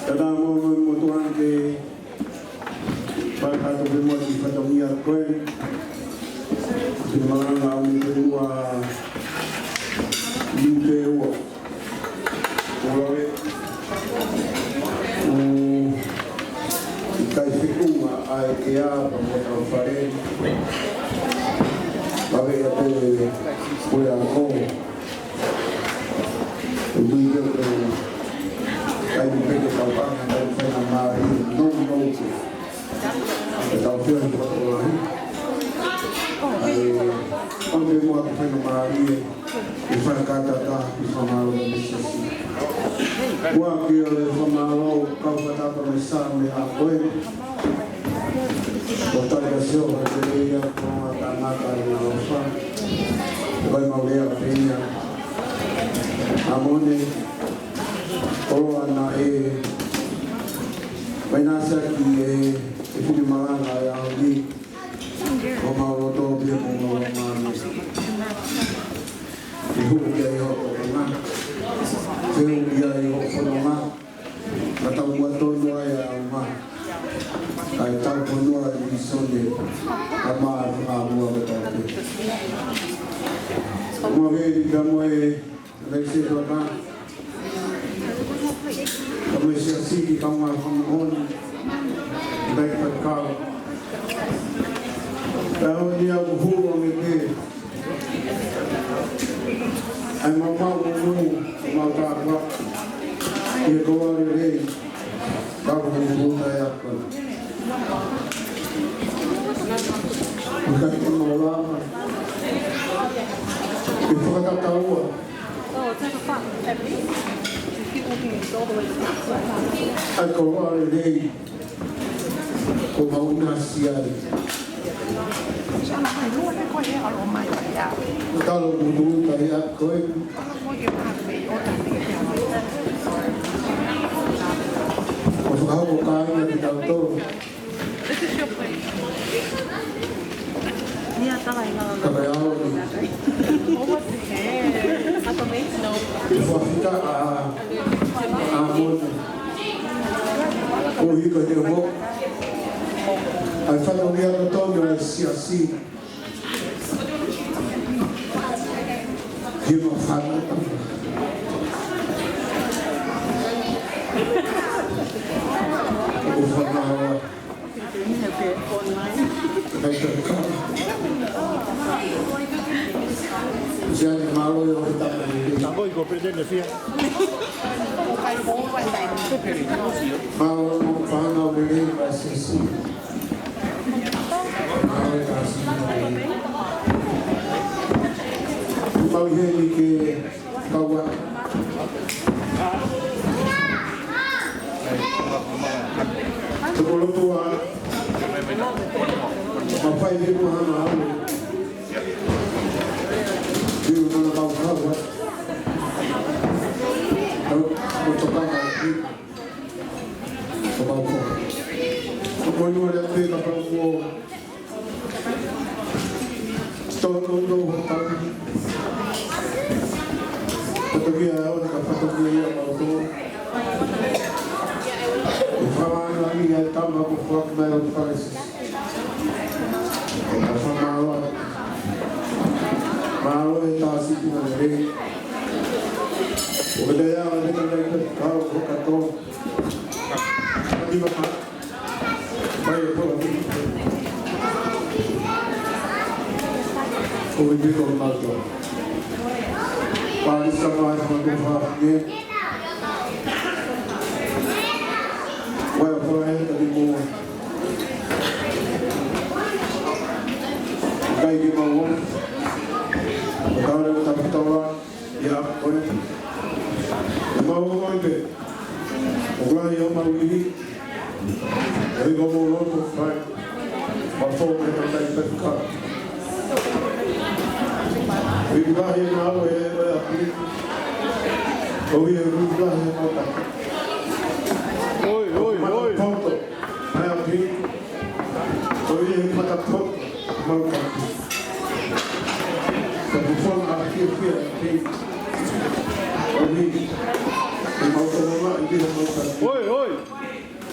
Tana mo mo mo tuan ke paka to pe mo ki fatongia ko e. Te malanga au ni pe ua ni pe ua. Ua e. ʻIkai fikunga ai ke ʻa pa mo tau fare. Pave a te pue a ko. ʻUtui ke te kai ni peke tau panga, kai ni peke mari, no, no, ke. Ke tau fia ni watu lahi. Ai, ʻo te mua ke peke mari, e fakatata, ke fakamālō mo e siasi. Ua ki o le fakamālō, kau fakatata mo e sa me a koe. ʻO tali a sio, ka te lei a, ko a tangata i na ofa. Ko e mau lea pē ia. A mone, Koloa naʻe, mai nā siaki e, e fini malanga e aho ni, ʻo mau loto pia mo mau mani. ʻI huki ai hoʻo konga, feu ia ʻi hoʻo fononga, ka tau mua tonu ai a uma, kae tau fonua ʻi Sone, ka mā e fakaʻamua ko tau pē. Mo heri ka mo e, Nei se tuaka. Ka mo e siasi ki kaunga fakamoʻoni. Nei ka kau. Ka honi au hulu ange pē. ʻAi mau mau mau mau tākua. ʻI he koloa lelei. Ka ko e puta e ako. Ka ko e mau lama. ʻI he fakataua. ʻAi koloa lelei. Ko mau nasi ai. Talo kutu tai a koe. Ko fakahoko kāinga ki tautolu. Ia, tala i ngā. Tala i ngā. What the hell? Apa mate? No. Ko fakafita a, a mone. Ko hiko te mo. ʻAi fatongia totonu e siasi. Hima fana. Ko fana. Siani mālō ʻo e tama ni. Tango i ko President Fia. Mālō mo fana o le le pa sesi. Mālō e kasi. Mau heni ke Kaua. Tokolotua. Mafai ke kuhana au. Iu nana mau kaua. Au, mo tokanga ki. Ko mau ko. Ko mau nua le pe ka pau mo. Tō, tō, tō, tō. Fatongia ʻo e ka fatongia ia mau tō. ʻE whakaanga ni ai tama ko whak mai o Paris. ʻE ka whamāloa. Mālō e tāsi ki na rei. ʻO ka te ia, ʻe ka nei ka kau ko ka tō. Ka ni waka. Mai e pola ni. Ko e piko mato. Pali sama e mato fa ni. Wai a pola e tani mo. Kai ke mau. Kau le tapitawa. Ia, ko e. Mau ʻomi pē. ʻO lahi ʻo mau ihi. ʻE ko mau loto fai. Ma fo me ka tai pe ka. ʻI lahi na ʻo e, ʻo e api. ʻO ia ʻi lahi na ka. Oi, oi, oi. Poto. Mai api. ʻO ia ʻi mata poto. Mau ka. Ka pupona a fia fia api. ʻO ni. ʻE mau tō mama i te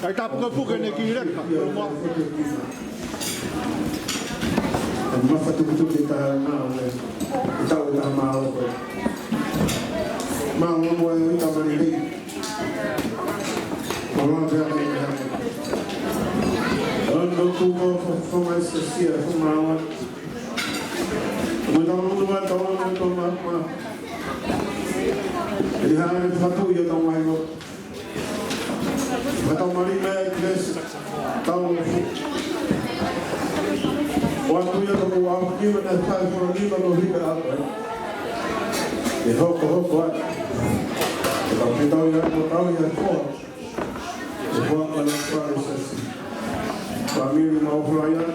Kae tapu ka puke ne ki reka. Mafatukutuku i taha na, e tau i taha mā oko. Mā oko e ui tamani lei. Mā oko e ui tamani lei. Ando kuko fo mai se sia fo mā oko. Mo tau unu a tau unu tau mā mā. E hā e fatu i o tau mai oko. Mata mali me kles tau. Waktu ia tau au kiwa na fai fo ni ma no hika apa. E hoko hoko a. E tau pitau ia ko tau ia ko. E hoko na fai sasi. Famili mau fai ia.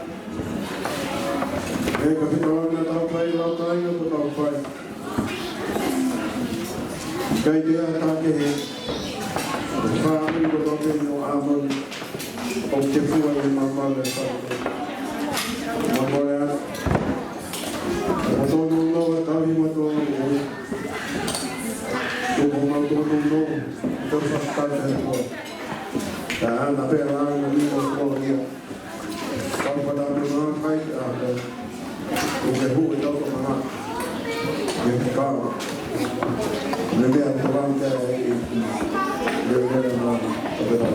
E ka pitau na tau fai lau tai na ko tau fai. Kai te ata ke he. Fāmili ko tō ke no amon. O te fua i mama le fāmili. Mama le ata. Ko tō no no a tau i ma tō no. Ko ko ma tō no no. Tō fakatai e ko. Ta ana pe la na ni ko ko ia. Kau pata me no kai a. Ko ke hu e tau ko mama. Ke kau. Lele a tau ke e. Lele a tau ke e.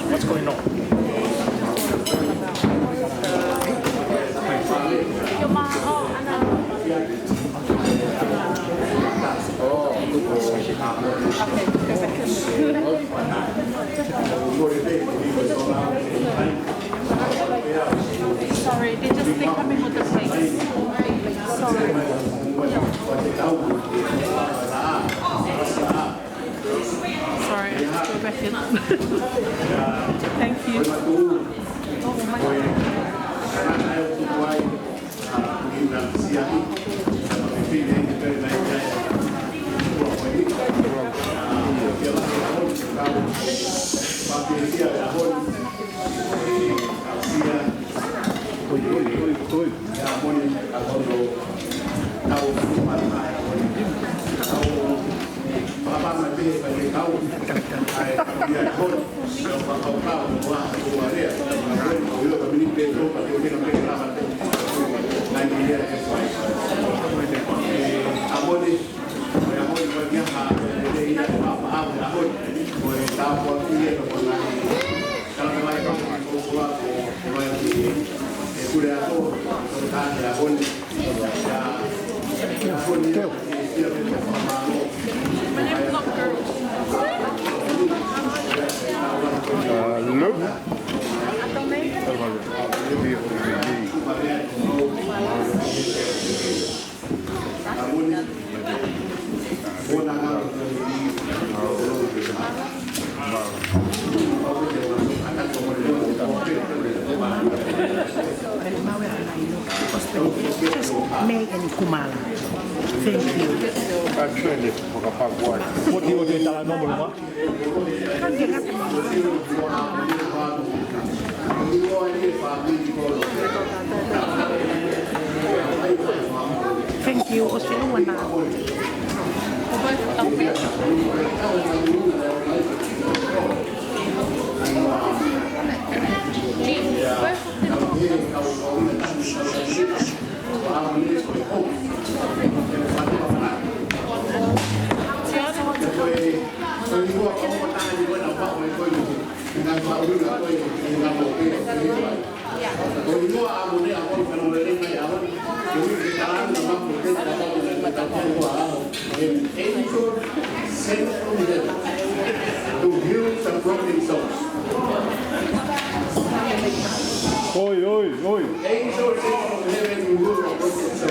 What's going on? Sorry, they just, they coming with the plates. Sorry. Sorry, go back in. Thank you. Oh my God. Just me and Kumala. Thank you. Actually, fakapakuai. What do you want to tell me? Thank you. ʻOsi ua na. An angel sent from heaven to heal the broken souls. Oi, oi. Oi. Angels sing from heaven, we will not forget so.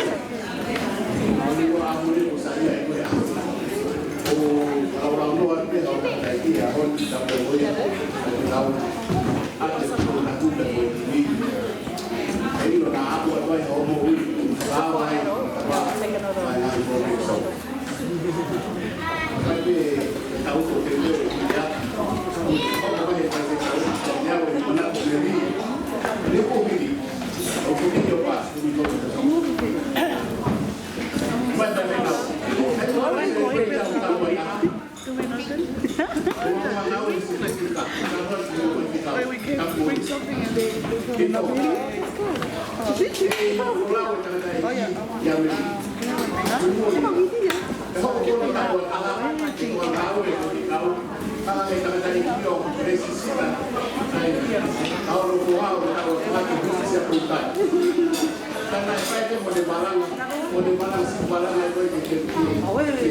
Only what I would say, yeah, yeah. Oh, I don't know what they are, but I hear, I want to stop the way. I don't know. I just don't know what to do. Ei, ʻo na ʻalu atu ai hoʻomo ui, ʻo ʻalu ai, ʻo ʻalu ai, ʻo ʻalu ai, ʻo ʻalu ai. Kai pē, ʻe tau ko te leo, ʻe ia. ʻO ka mai, kai pē, tau, tau, ia, ʻo ni mana, ʻo ni, ni ko hili, ʻo ko hili ʻo pa, ni ko. Mai, mai, mai, mai. Wait, we can't bring something and they, they don't want to eat it? Oh, yeah. Kana e fai ke mo ne malanga, mo ne malanga si malanga e koe ke ke ke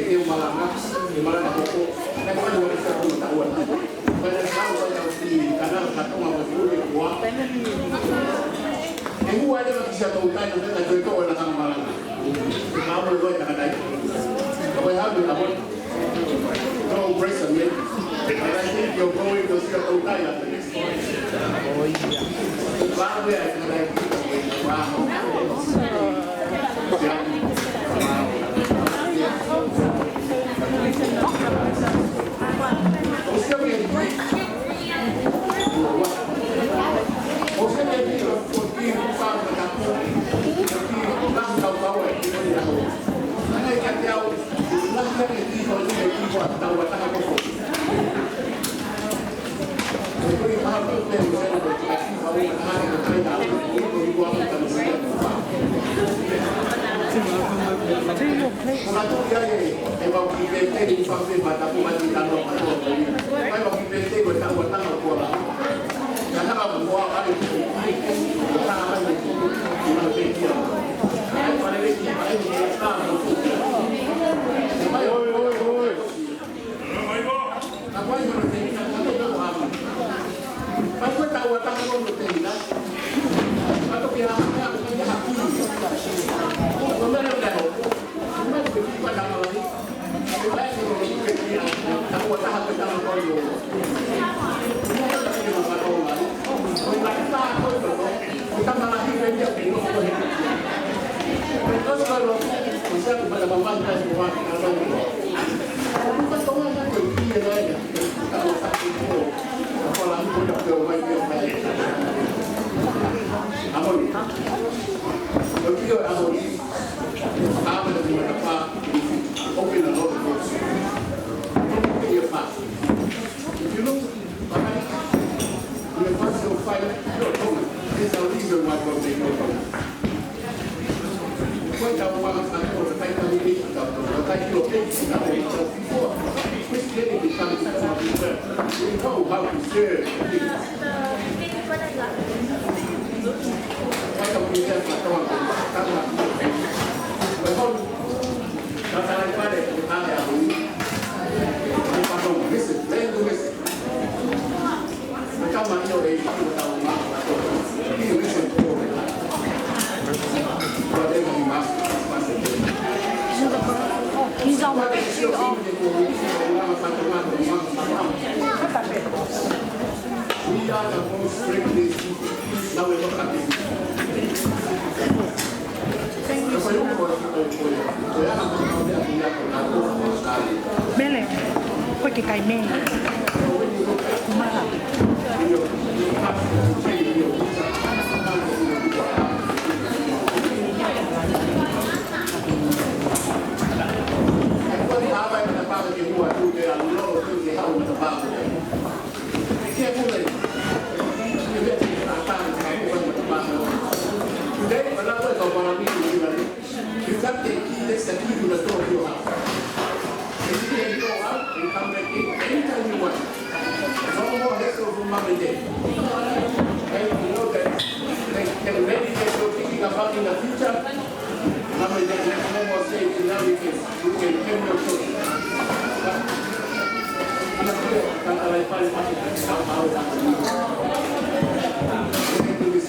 ke malanga, ke malanga hoko, ka e fai mo ne sa ko ta ua. Ka e sa ko ta si kana ka toma mo ne kua. E hua e ma kisia tau tai na ka toi to na ka malanga. Ka mo e koe ta ka tai. Ka mo e ha mo ka mo. No, praise the Lord. And I think you're going to see a tau tai na. He's on the picture of We are the most greatest. Now we're not happy. Mele, ko ke kai mele. Mara. Today, when I wake up, when I meet you, you got the key, that's the key to the door of your house. If you can go out and come back in anytime you want. No more hassle from mom and dad. And you know that they can maybe get your thinking about in the future. Mom and dad have no more say in everything. You can claim your children. But I'm not sure that I find what you can somehow. You can do this.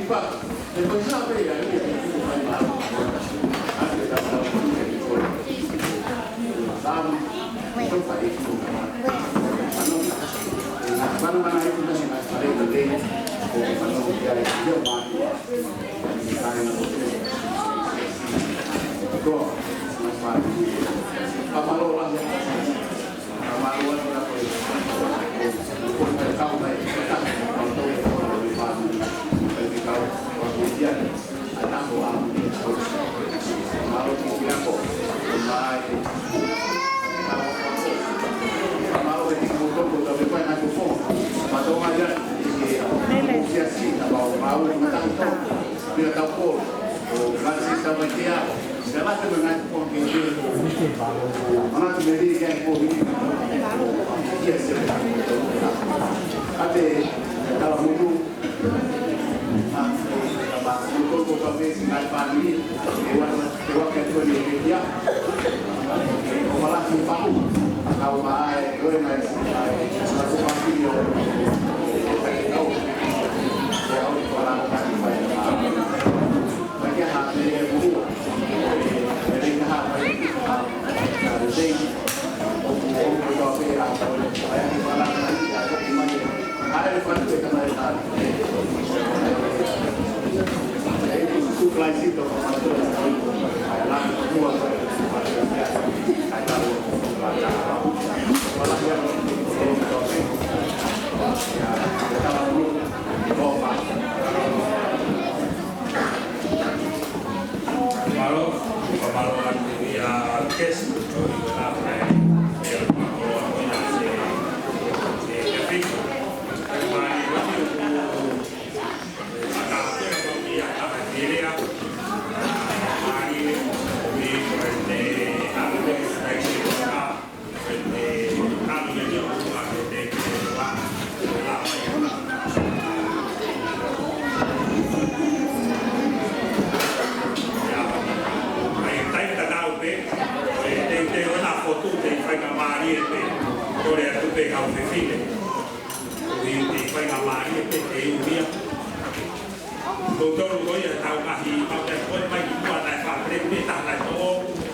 Ko tolu ko ia tau kahi, pau te kole mai ki tua naʻe fā pele pē taha naʻe toʻo,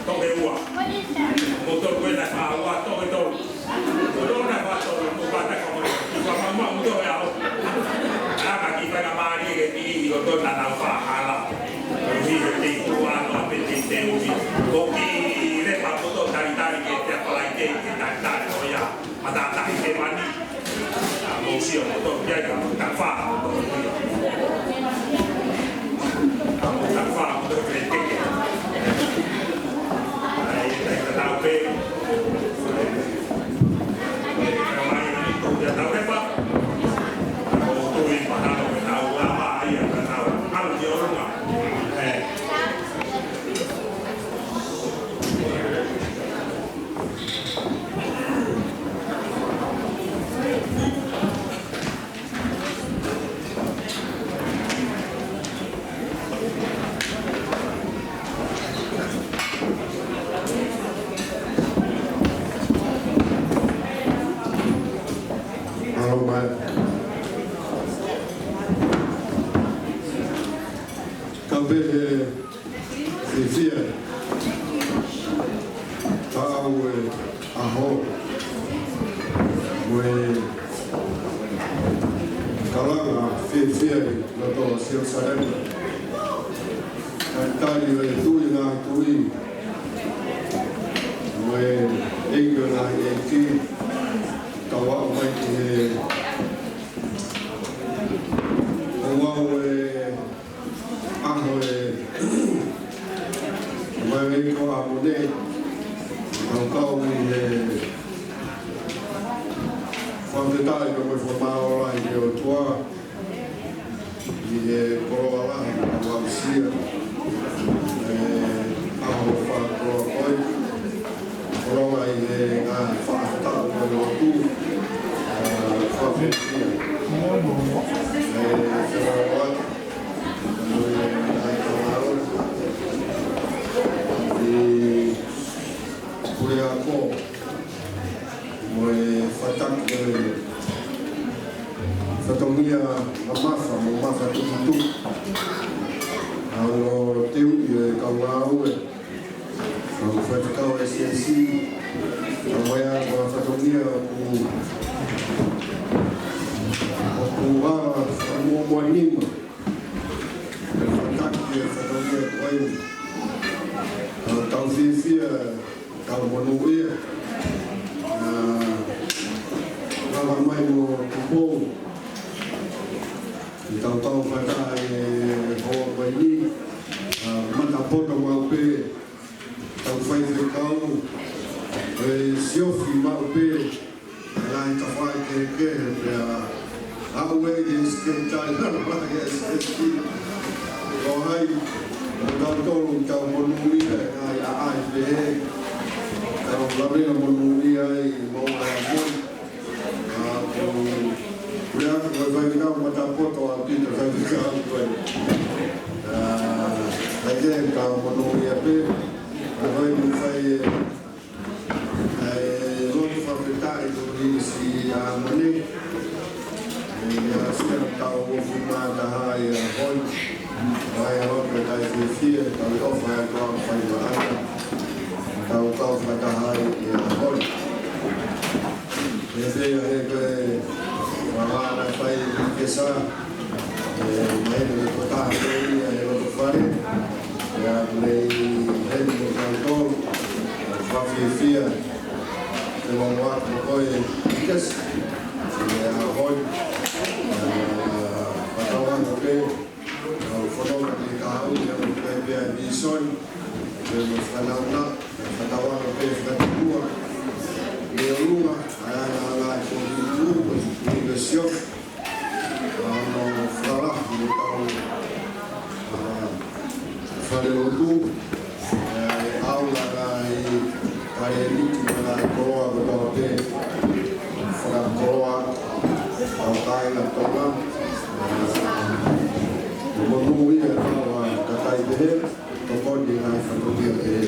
toʻo he ua. Ko tolu ko ia naʻe fā ua, toʻo he tolu. Ko tolu naʻe fā tolu, ko fā taʻe fā moʻoni. Fā fā ua, ko tolu he ʻaho. Ka ki faingamālie ke tili, ko tolu naʻa nau fā hala. Ko hi he tei tua, no a pe tei te ui. Ko ki le pa ko tolu talitali ke te apalai ke, ke talitali ko ia. Matātahi ke mani. A mo sio mo tō kia ka mo ka fa mo tō kia. A mo ka fa mo tō kia ke. Ai, ai, ka tau pē. Ai, ka mai ni tō kia tau pē pa. Ko tō i pa tau pē tau la ma ai ka tau. Alu ki o runga. Eh. Alo mai. Ka pehē, fiefia ʻa e ʻaho mo e kalanga fiefia ʻi loto Selusalema. Talitali ʻo e Tuʻi ʻo e ngaahi tuʻi mo e ʻEiki ʻo e ngaahi ʻeiki, kau ʻo aʻu mai ki he ouau ʻo e ʻaho ʻe, mai mei ko ʻAmone, kau kau ʻi he fakafetaʻi ka mo e fakamālō lahi ki he ʻOtua, ʻi ʻE koloa lahi, koloa sia. ʻE, ʻaho fakakoloa ko ē. Koloa ʻi he ngaahi fakataha mo e lotu. ʻE, fakafeʻao. ʻE, koloa. ʻE, ngaahi koloa. ʻE, puleako. Mo e fataki ʻo e fatongia mamafa mo mafatukituki. ʻA hono teuʻi ʻe he kau ngāue, kau faifekau S S C, ʻa ia ko e fatongia ʻoku, ʻoku ala fakamuʻomuʻa nima. Ko e fataki ʻo e fatongia ko eni. Tau fiefia, tau monūʻia. ʻA, lava mai mo Tupou. Tau kau fakataha he houa ko eni. ʻA, matapoto maʻu pē. Tau faifekau. ʻE siofi maʻu pē. Ngaahi tafaʻaki kehekehe pea aʻu ē ki he sekelitali, ngaahi S S P. Ko hai, mo tautolu tau monūʻia, ngaahi ʻaʻahi pehē. Tau lavea monūʻia ai, mo e ʻaʻahi. ʻA, ko, ko e ʻaʻahi, ko e faifekau matapoto ʻaupito, faifekau ko ē. ʻA, ʻa ia tau monūʻia pē, ʻa, ko e mo fai, ʻe, ʻe, lotu fakafetaʻi ko eni si a mane. ʻE, ʻa, sia tau ofi mataha ia hoi. Vai a lotu e kai fiefia, tau i ofa e kua fai maana. Tau kau fakataha ia hoi. ʻE, pea ʻe, ko e, ʻa, ʻa, na fai ke sa. ʻE, mai ʻe ko taha ko ia ʻe loto fale. ʻE, ʻa, mei heni mo tautolu. Fakafiefia. Te mau atu mo koe, Kesi. ʻE, ʻa, hoi. ʻE, ʻa, fakatauange pē. ʻA, fanongo ki he kahaʻu, ʻa, mo pea pea ni soni. ʻE, mo fanau na, fakatauange pē fakatupua. ʻE, ʻolunga, ʻa, ʻa, ʻa, ʻa, ko ni tu, ko ni sio. ʻA, mo fala, mo tau, ʻa, fale lotu, ʻe, ʻalu ʻa e, ʻa e liki ʻa e koloa ko tau pē, fakakoloa, ʻa e kāinga Tonga, ʻa, mo monūʻia ʻa e kakai pehē, tokoni ʻa e fatongia pehē.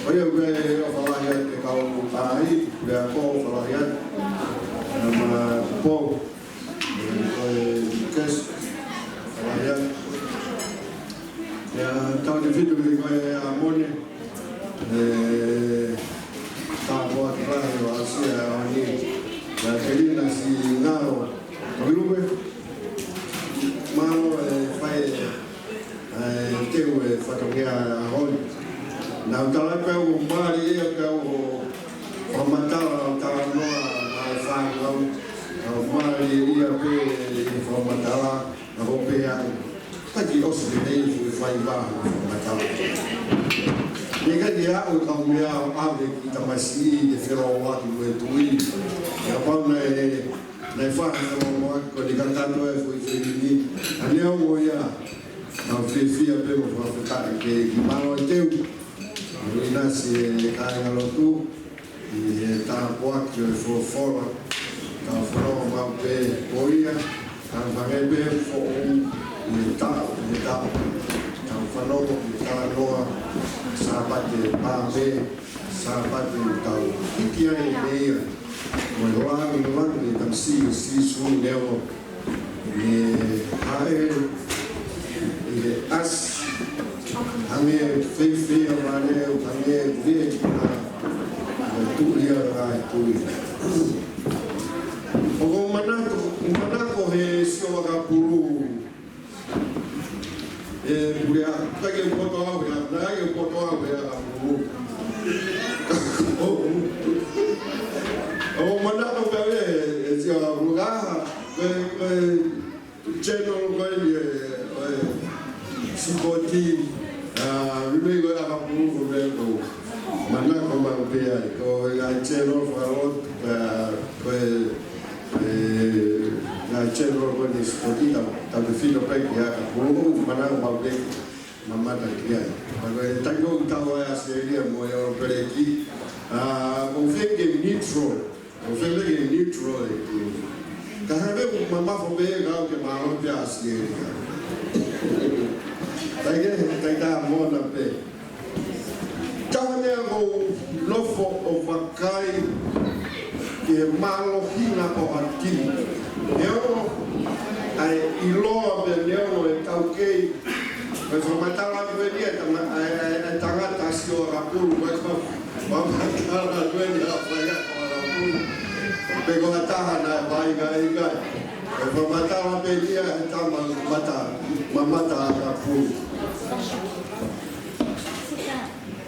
ʻOku ou ʻofa lahi atu ki he kau ʻaʻahi, pea ʻoku ou ʻofa lahi atu, ʻa, mo Tupou, ʻe, ko e Kesi, ʻofa lahi atu. ʻIa, tau te fitu ki ko e a mone, ʻe, tāpuaki lahi ʻo ʻasia ʻa ni, ʻa Kelina si ngalo, ko Lupe, mālō e fai, ʻe, teu e fatongia ʻa honi. Nau tala pē ʻo mali ia pē ʻo fakamatala, ʻo talanoa, ʻa e fānau, ʻo mali ia pē ʻi he fakamatala, ʻa ko pē aʻu. Taki ʻosi pē nei fu e fai vā, ʻo fakamatala. Mei ka ki aʻu kau meʻa ʻo ʻave ki tamasiʻi ke feloʻaki mo e tuʻi. ʻIa pau naʻe, naʻe fai feloʻaki ko e kakato e fui fui ni. ʻA ne au ʻo ia, tau fiefia pē mo fakafetaʻi ke ki mālō e teu. ʻO ʻinasi e kāinga lotu, ʻi he tāpuaki ʻo e folofola, tau fanongo maʻu pē ko ia, tau hangē pē foʻou, ʻi he taʻu, ʻi he taʻu, tau fanongo ki he talanoa, Sāpate pā pē, Sāpate tau hiki ai mei ia, mo e langilangi ʻo e tamasiʻi ʻo Sīsū Neo, ʻi he haʻele, ʻi he ʻasi, hangē feifei ʻa vale, hangē vē ki ha, ʻa tuʻi ʻa e tuʻi. ʻOku ou manako, manako he sio vakapulu. ʻE, pule a, ka ke poto au he, na ke poto au he, a, pulu. ʻOku ou manako pē he, he sio vakapulu ka, he, he, Channel ko eni ʻe, ʻe, Sipoti, ʻa, ʻi mei ko e ʻakapulu ko e meʻa ko, manako maʻu pē ai, ko e ngaahi channel fakalotu, ʻa, ko e, ʻe, ʻa e General ko eni Sipoti, tau, tau fefine pē ki he ʻakapulu, manako maʻu pē ke mamata ki ai. Pea ko e taimi ʻoku tau ʻi ai ʻa ʻAositelēlia mo e ʻOlopeleki, ʻa, ʻoku fie ke neutral, ʻoku fie ke neutral e pulu. Ka hangē ʻoku mamafa pē ka ʻoku ke mālō pē ʻa ʻAositelēlia. Taike, taita mona pē. Taha meʻa ʻoku ou nofo ʻo vakai ki he mālohinga ʻo ha timi. Neongo ʻa e ʻiloa pea neongo e taukei, ko e fakamatala atu eni ʻa e tama-, ʻa e, ʻa e, ʻa e tangata sio ʻakapulu, ko e fakamatala atu eni ʻa e faiako ʻakapulu. Pe ko ha taha naʻe vaʻinga ai kai. Ko e fakamatala pē eni ʻa e tama mata, mamata ʻakapulu.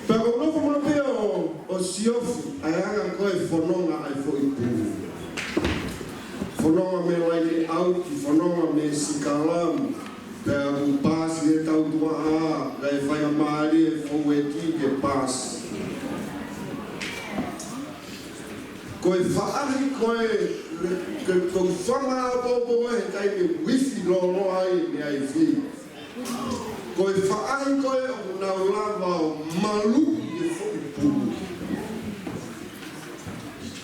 Pea ʻoku ou nofo maʻu pē ʻo, ʻo siofi ʻa e anga ko ē fononga ʻa e foʻi pulu. Fononga mei he laine ʻauti, fononga mei he sikalamu, pea ʻoku paasi he tau tuʻa, pea ʻe faingamālie e fōueti ke paasi. Ko e faʻahi ko ē, ko, ko e fanga ʻapoʻapo ko ē he taimi ʻoku ifi lōloa ai e meʻa ifi. Ko e faʻahi ko ē ʻoku nau lava ʻo maluʻi e foʻi pulu.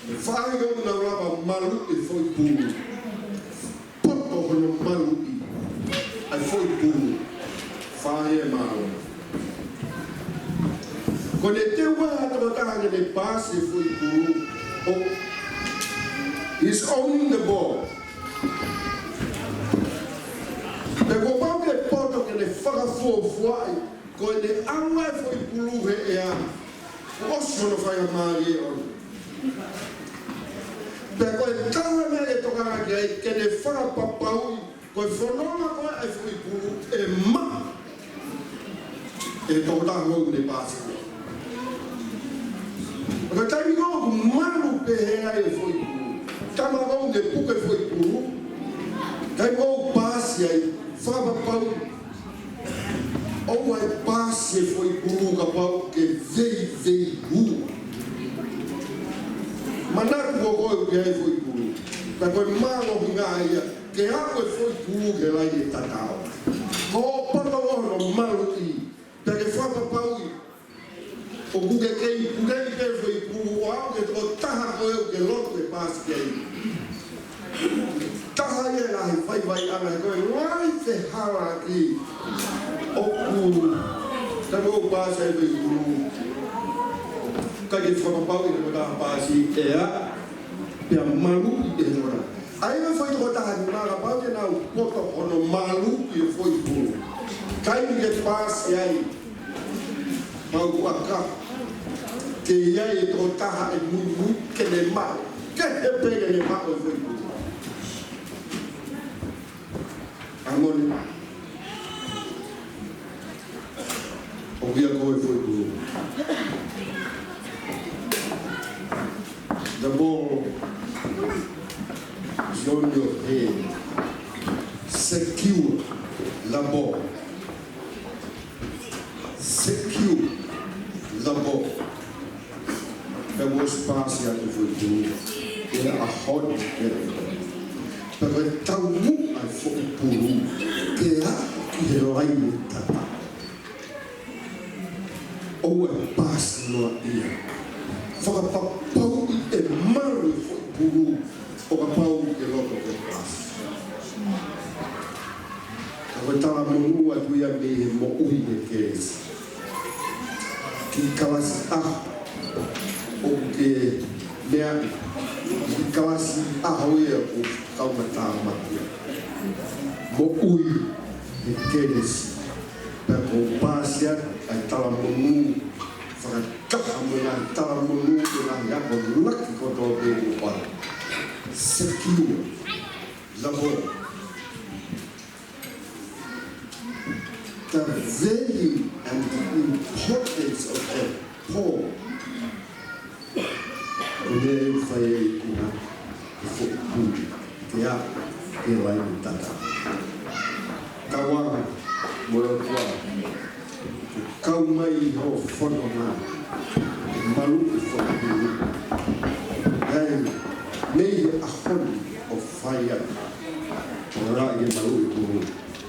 Ko e faʻahi ko ē ʻoku nau lava ʻo maluʻi e foʻi pulu. Poto hono maluʻi ʻa e foʻi pulu. Faʻahi ʻe mālō. Ko ʻene teu ʻa e tokotaha ke ne paasi e foʻi pulu. ʻO, he's owning the ball. Pea kuo pau ke poto ke ne fakafuofuaʻi, ko ʻene ʻalu ʻa e foʻi pulu he ʻea, kuo ʻosi hono faingamālie ʻoʻona. Pea ko e taha meʻa ke tokanga ki ai, ke ne fakapapauʻi ko e fononga ko ē ʻa e foʻi pulu ʻe maʻu ʻe he tokotaha ʻoku ne paasi. Ka taimi ko ē ʻoku malu pehē ai e foʻi pulu, taimi ko ē ʻoku ne puke e foʻi pulu, taimi ko ē ʻoku paasi ai, fakapapauʻi ʻoua ʻe paasi e foʻi pulu kapau ʻoku ke veiveiua. Manatu ko ē ʻoku ʻi ai e foʻi pulu, ka ko e mālohinga ia ke aʻu e foʻi pulu ki he laine tatau. Ko hoʻo poto hono maluʻi, pea ke fakapapauʻi ʻoku ke kei puleʻi pē e foʻi pulu ʻo aʻu ki he tokotaha ko ē ʻoku ke loto ke paasi ki ai. Taha ia e ngaahi vaivaiʻanga he ko e ngaahi fehālaaki ʻoku, taimi ʻoku paasi ai e foʻi pulu, ʻikai ke fakapapauʻi ʻe he tokotaha paasi ʻea, pea maluʻi ʻe he tokotaha. ʻA ia e foʻi tokotaha ni, kapau te nau poto hono maluʻi e foʻi pulu, taimi ke paasi ai, pau ʻoku ʻaka ke ʻi ai e tokotaha ʻe muimui ke ne maʻu, kehe pē ke ne maʻu e foʻi pulu. ʻA moʻoni. ʻOku ʻi ai ko ē e foʻi pulu. The ball is on your hand. Secure the ball. Secure the ball. Pea kuo ʻosi paasi ʻa e foʻi pulu. Pea ʻaho ni, pea ko e taumuʻa e foʻi pulu ke aʻu ki he laine tatau. ʻOua ʻe paasi noa ia. Fakapapauʻi ʻe malu e foʻi pulu ʻo kapau ʻoku ke loto ke paasi. Ka ko e talamonū atu ia mei he moʻui he kelesi. Kiʻi kalasi ʻaho ʻoku ke meʻa, kiʻi kalasi ʻaho ia ʻoku kau matāmaki. Moʻui he kelesi. Pea kuo paasi ʻa e talamonū, fakataha mo e ngaahi talamonū, mo e ngaahi akonaki kotoa pē kuo pau. Secure the ball. The value and the importance of the ball. Ko e meʻa ʻe fai ai ʻa e foʻi pulu ke aʻu ki he laine tatau. Kau ā mo e ʻOtua, kau mai ʻi hoʻo fononga, malu e foʻi pulu. ʻIkai mei he ʻaho ni ʻo fai atu. Laʻi ke malu i kumu.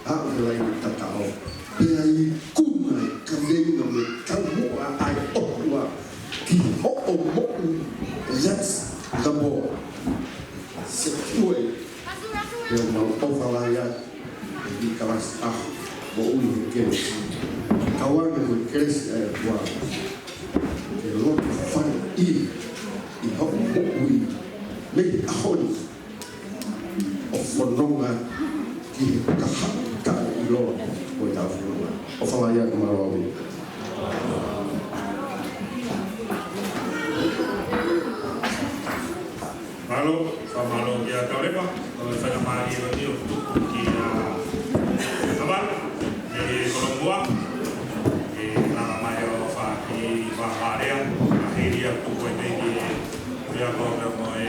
Aʻu ke laʻi ke tatau. Pea ikuna e kaveinga mo e taumuʻa ʻa e ʻOtua ki hoʻo moʻui. That's the ball. Secure. Pea mau ʻofa lahi atu ʻi he kalasi ʻa e moʻui he kelesi. Kau ange mo e kelesi ʻa e ʻOtua ke loto fai ʻi, ʻi hoʻo moʻui mei he ʻaho ni ʻo fononga ki he kahaʻu taʻeʻiloa ʻo ʻetau fononga. ʻOfa lahi atu, mālō ʻaupito. Mālō, fakamālō kia Taulepa, ʻo e faingamālie ko eni ʻo tuku kia Tavalo, ʻe Kolomua, ʻe langa mai ʻo fai ha kiʻi fakalea, ka hili ʻa e tuku ʻeni ki he Uia ko e mo e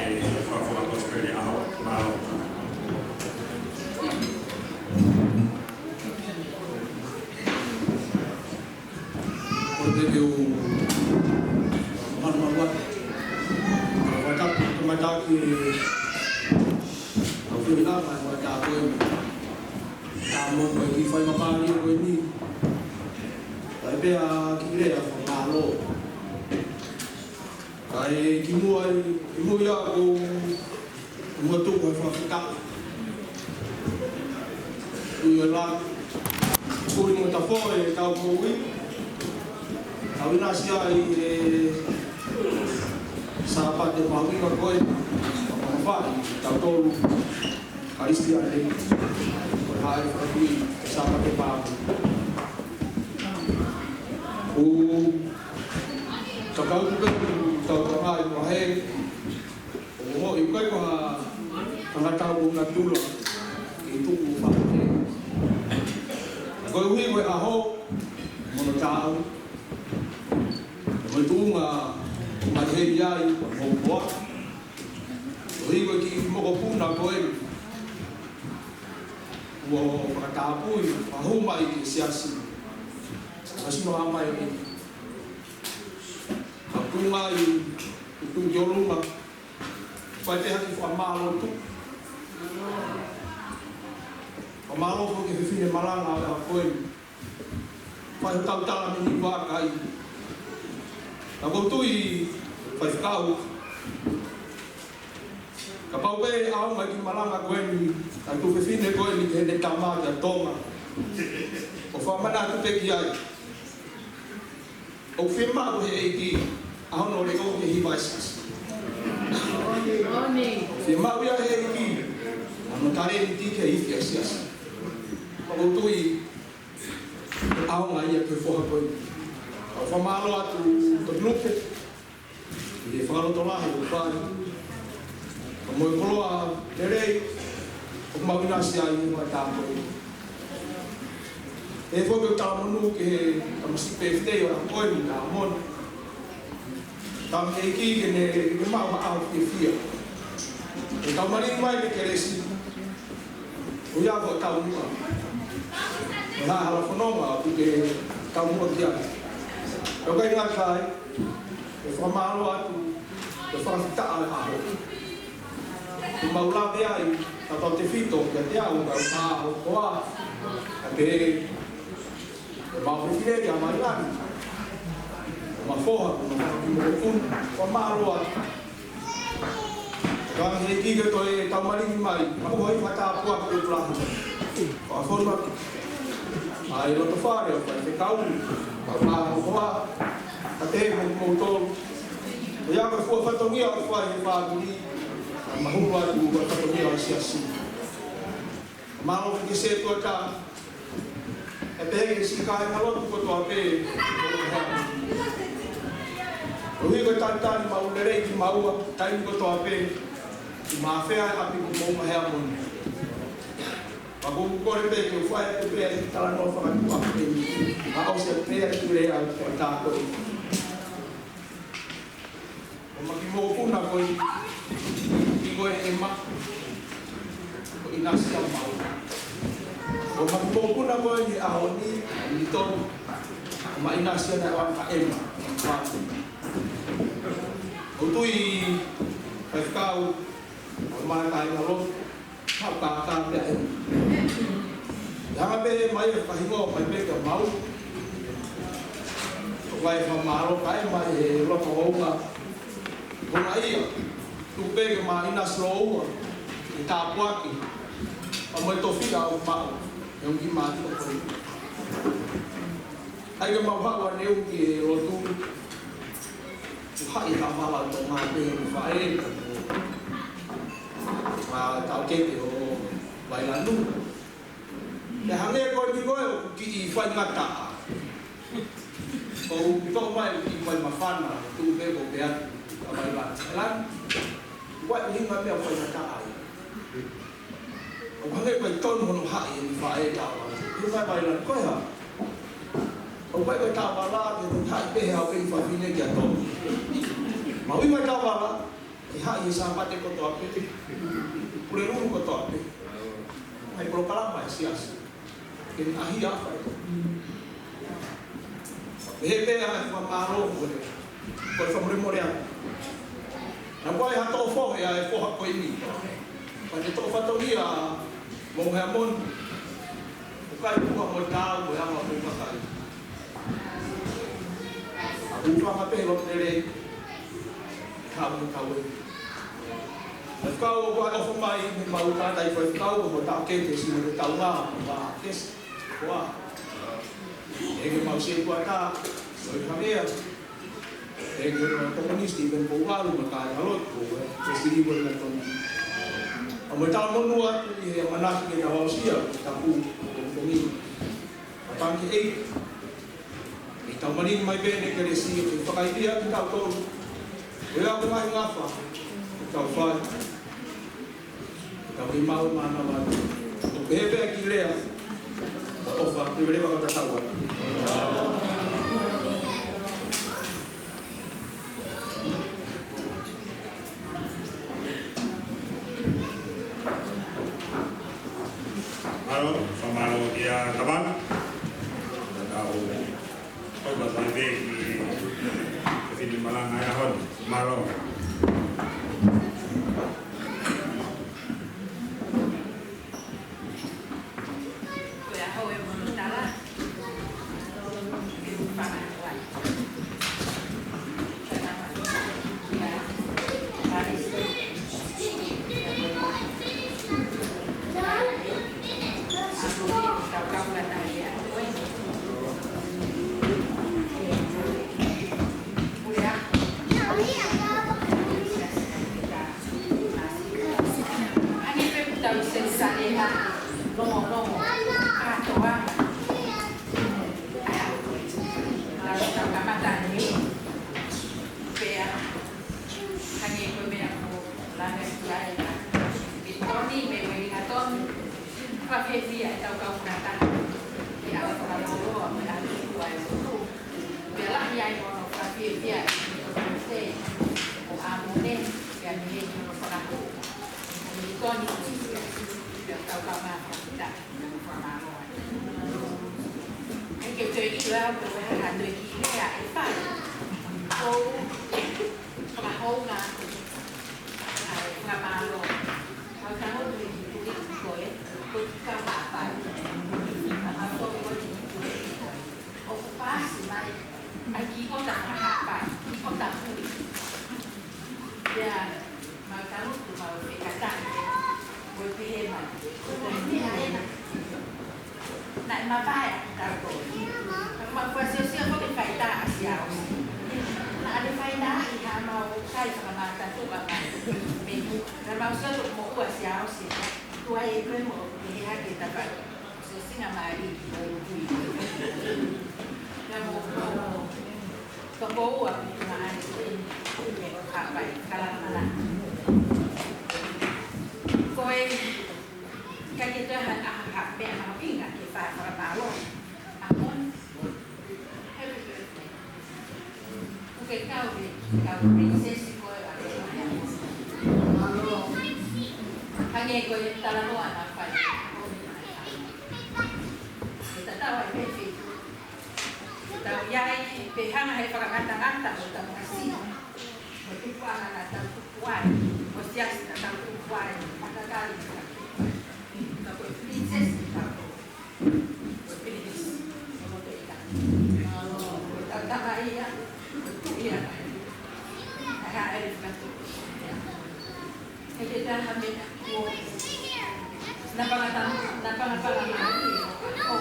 fakafofonga Kosipeli ʻaho, mālō. Ko e peke u manumalu atu. Fakatapu, kamata ki he kau fili lava, fakatapu e. Ka mo e kiʻi faingamālie ko eni. Kae pea kiʻi lea fakamālō. Kae kimuʻa, kimuʻa ia ʻoku mau tuku e fakafetaʻi. Ui e la, ui mo tafo e kau moʻui. Kau ʻinasi ai e Sāpate mahuʻinga ko ē. Fakafetaʻi, tautolu Kalisitiane. Ko e hā e fakatui Sāpate pāmu. ʻOku kakau tupe, kau kamai mo he. ʻO mo i kai ko ha tangata ʻoku natula ke tuku fakake. Ko e ui ko e ʻaho, mo no tāu. Mo e tuʻunga, mai hei ai, ko mo poa. ʻO i ko e kiʻi mokopuna ko ē. Ua o fakatapui, ʻa hū mai ki he siasi. Kasi no hā mai ʻo ʻeni. Ka tuʻunga i, i tuʻu ki ʻolunga. Fai pē ha kiʻi fakamālō atu. Fakamālō foki ki he fefine malanga ʻo e ʻaho ko eni. Fai hotau tala mei ni vakai. Ka ʻoku ou tui faifekau. Kapau pē ʻaonga e kiʻi malanga ko eni, ka tuʻu fefine ko eni ki heʻene tama kia Tonga. ʻO fakamanatu pē ki ai. ʻOku fiemaʻu he ʻEiki, ʻa hono leʻo ke hiva e siasi. ʻOku fiemaʻu ia he ʻEiki, ʻa hono talēniti ke hiki e siasi. ʻOku ou tui, ʻaonga ia ki he foha ko ē. Kau fakamālō atu Toki Lupe, ʻi he fakalotolahi ʻoku fai. Ka mo e koloa lelei, ʻoku mau ʻinasi ai mo e tāpoi. ʻE foki ʻo talamonū ki he tamasiʻi pēfitei ʻo e ʻaho ko eni, ʻa Moni. Tama ʻEiki ke ne, ke maʻu ha ʻaho fiefia. ʻE tau mali mai ke kelesi. ʻO ia ko e taumuʻa. ʻE hā hala fononga ʻoku ke taumuʻa ki ai. ʻOku ʻikai ngata ai, ʻe fakamālō atu, ʻe fakafetaʻi e ʻaho. ʻOku mau lave ai, ka tau tefito, kiate au, ka u pā, ʻo koa, ka te, ʻe mau fefine ia mai lani. ʻO ma foha, ʻo ma foha ki mo kunu, fakamālō atu. Ka he ʻEiki ke toe taumalingi mai, ka ʻoku ʻi ai e fakatapu atu ki he pulahi. Fakafonu atu. ʻA e loto fale ʻo faifekau, ka ʻoku ʻi ai e hoa, ka te mo kimoutolu. ʻOku ʻi ai e fua fatongia ʻoku fai he fāmili, ka mahulu atu e fua fatongia ʻo e siasi. Mālō ki he setuata, ʻe pehē ki he siʻi kāingalotu kotoa pē, ʻo hea. ʻOku ʻi ai e talitali maʻu lelei kimaua, taimi kotoa pē, ʻi māfea e ʻapi ko Moʻunga Heamoni. Ka ʻoku ou kole pē ke u fai atu pē e talanoa fakatuʻa pē, ʻa ʻosi atu pē ʻa e tuʻu lea ʻa e tākoʻi. ʻO ma kiʻi mokopuna ko ē, ʻi ko e ʻema, ko ʻInasia Mau. ʻO ma kiʻi mokopuna ko eni ʻaho ni, ʻi tonu, ʻo ma ʻInasia naʻe ʻoange ha ʻema. ʻOku ou tui, faifekau, ʻo ma kāingalotu, Haʻu kākā pē ē. Hanga pē mai e fakahingoa mai pē kia mau. ʻOku ʻi ai e fakamālō kae ʻumaʻā e loto houngaʻia. Tuku pē ke māʻinasi lōua, ke tāpuaki, pea mo e tofiʻa ʻoku maʻu ʻe he ongo kiʻi mātuʻa ko eni. ʻAi ke mau haʻu ʻaneuhu ki he lotu. Kuo haʻi e taʻovala ʻo Tonga pē ʻe he faʻē, ʻa e taʻokete ʻo Vailanu. Pea hangē ko eni ko ē ʻoku kiʻi faingataʻa. ʻOku toʻo mai e kiʻi fai māfana, tuku pē ko pea ka Vailanu. Vailanu. Ko e ʻuhinga meʻa faingataʻa ia. ʻOku hangē ko e tonu hono haʻi ʻe he faʻē e taʻovala. Ko e fai Vailanu ko e hā? ʻOku ʻi ai e taʻovala ke toe haʻi pē ʻe he ʻaupito fafine kia Tonga. Maʻu e taʻovala ke haʻi he Sāpate kotoa pē, Pulelulu kotoa pē. Ngaahi polokalama ʻa e siasi ke ne ʻahiʻahi fai. Pehē pē ʻa e fakamālō ko e, ko e fakamolemole atu. Naʻa ʻoku ʻi ai ha toʻo fohe ʻa e foha ko eni. Pea ne toʻo fatongia mo e hea moni. ʻOku ʻikai tuha mo e tau mo e anga ʻo e kakai. ʻA e hūfanga pē he lotu lelei. Haʻu mo tau ē. Faifekau, ʻoku ʻofa mai mo mau tātai faifekau, mo taʻokete Sino Taunga, mo Kesi. Koā. ʻEke mau sētuata, Soifamea. ʻEke mau tokoni Stephen Pouvalu, mo Kai Aloto, ko e, ko Sili Wellington. ʻA mo tau monū atu ʻi he ʻamanaki ke tau aʻusia, tapu, ko e tokoni. Matangi ʻEiki. ʻE tau manini mai pē ʻene kelesi ke fakaivia kitautolu. Ko e ngaahi ngafa ʻoku tau fai. Tau kei maʻu e mānava. ʻOku pehē pē ʻa e kiʻi lea. ʻOfa, pea leva ka tatau atu. Mālō, fakamālō kia Tavana. Tau ʻofa mai pē ki he fefine malanga ʻi he ʻaho ni. Mālō. Ko e ʻaho ē mo hono tala. Tau kamata ni, pea, hangē ko e meʻa kuo lave atu ai ʻa Tony, mei Wellington, fakafiefia ʻetau kaungā tangata, ʻi he ʻaho fakamālō, mo e ʻaho tuku ai ʻo tuku. Pea lahi ai hono fakafiefia ʻi he tokoni ʻo ʻAmone, pea mei he hono fakahū, ʻi Tony, pea tau kaungā fakafetaʻi. ʻIkai ke toe ʻilo au pe ko e hā ha toe kiʻi lea ʻe fai. ʻOku ou fakahounga atu ʻa e fakamālō. Mau tangutu ʻi he tuʻi ko ē, ko e kiʻi kau haʻapai. Mau tō ko e kiʻi tuʻi ko ē. ʻOku paasi mai ʻa e kiʻi ʻota haʻapai, kiʻi ʻota hui. Pea mau tangutu, mau fekataki, mo e pehē mai. Ko e meʻa ena naʻe mavae ʻa kitautolu. Ka mau fasiosio ko e faitā ʻa Siaosi. Naʻa ne faitā ʻi haʻamau kai fakamātatuʻa mai. Mei, ka mau sio atu mo ua Siaosi. Tuai e koe mo pehē hake tapa. Sio singa mali, ʻo kui. Ka mo, mo, mo. Toko ua ʻi he tuʻunga ʻa e, ʻi he haʻapai, kalamala. Ko e, ʻikai ke toe ha, ha, ha meʻa mahuʻinga ke fai fakamālō. ʻAmone, happy birthday. ʻOku ke kau he, kau princess ko ē ʻa e, ʻa e ʻAmone. Hangē ko e talanoa naʻa fai. Ke tatau ai pē feituʻu. Tau ʻi ai, pe hanga he fakangatangata ʻo tau kasi. Mo tupuʻanga naʻa tau tupu ai, mo siasi naʻa tau tupu ai, mo matakali naʻa tau tupu ai. Mālō, ko e tama ia, ko e tuʻi ia. ʻA e hā e fakatuʻu. He ke taha me na kuo. Na panga tam-, na panga panga mai. Ko,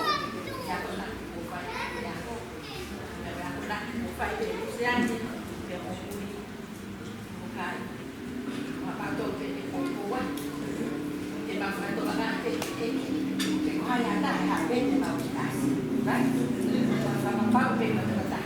ia ko na kuo fai, ia ko. Ia ko na kuo fai, pe usiani, pe o kui. Ko kai. Ma pa to pe, pe ko ko wa. Ke ma fa to ma na ke, ke, ke. Ke ko hai ana, ha pe, ke ma u kasi. Right? Ma fa ma pa pe, ma ta ta.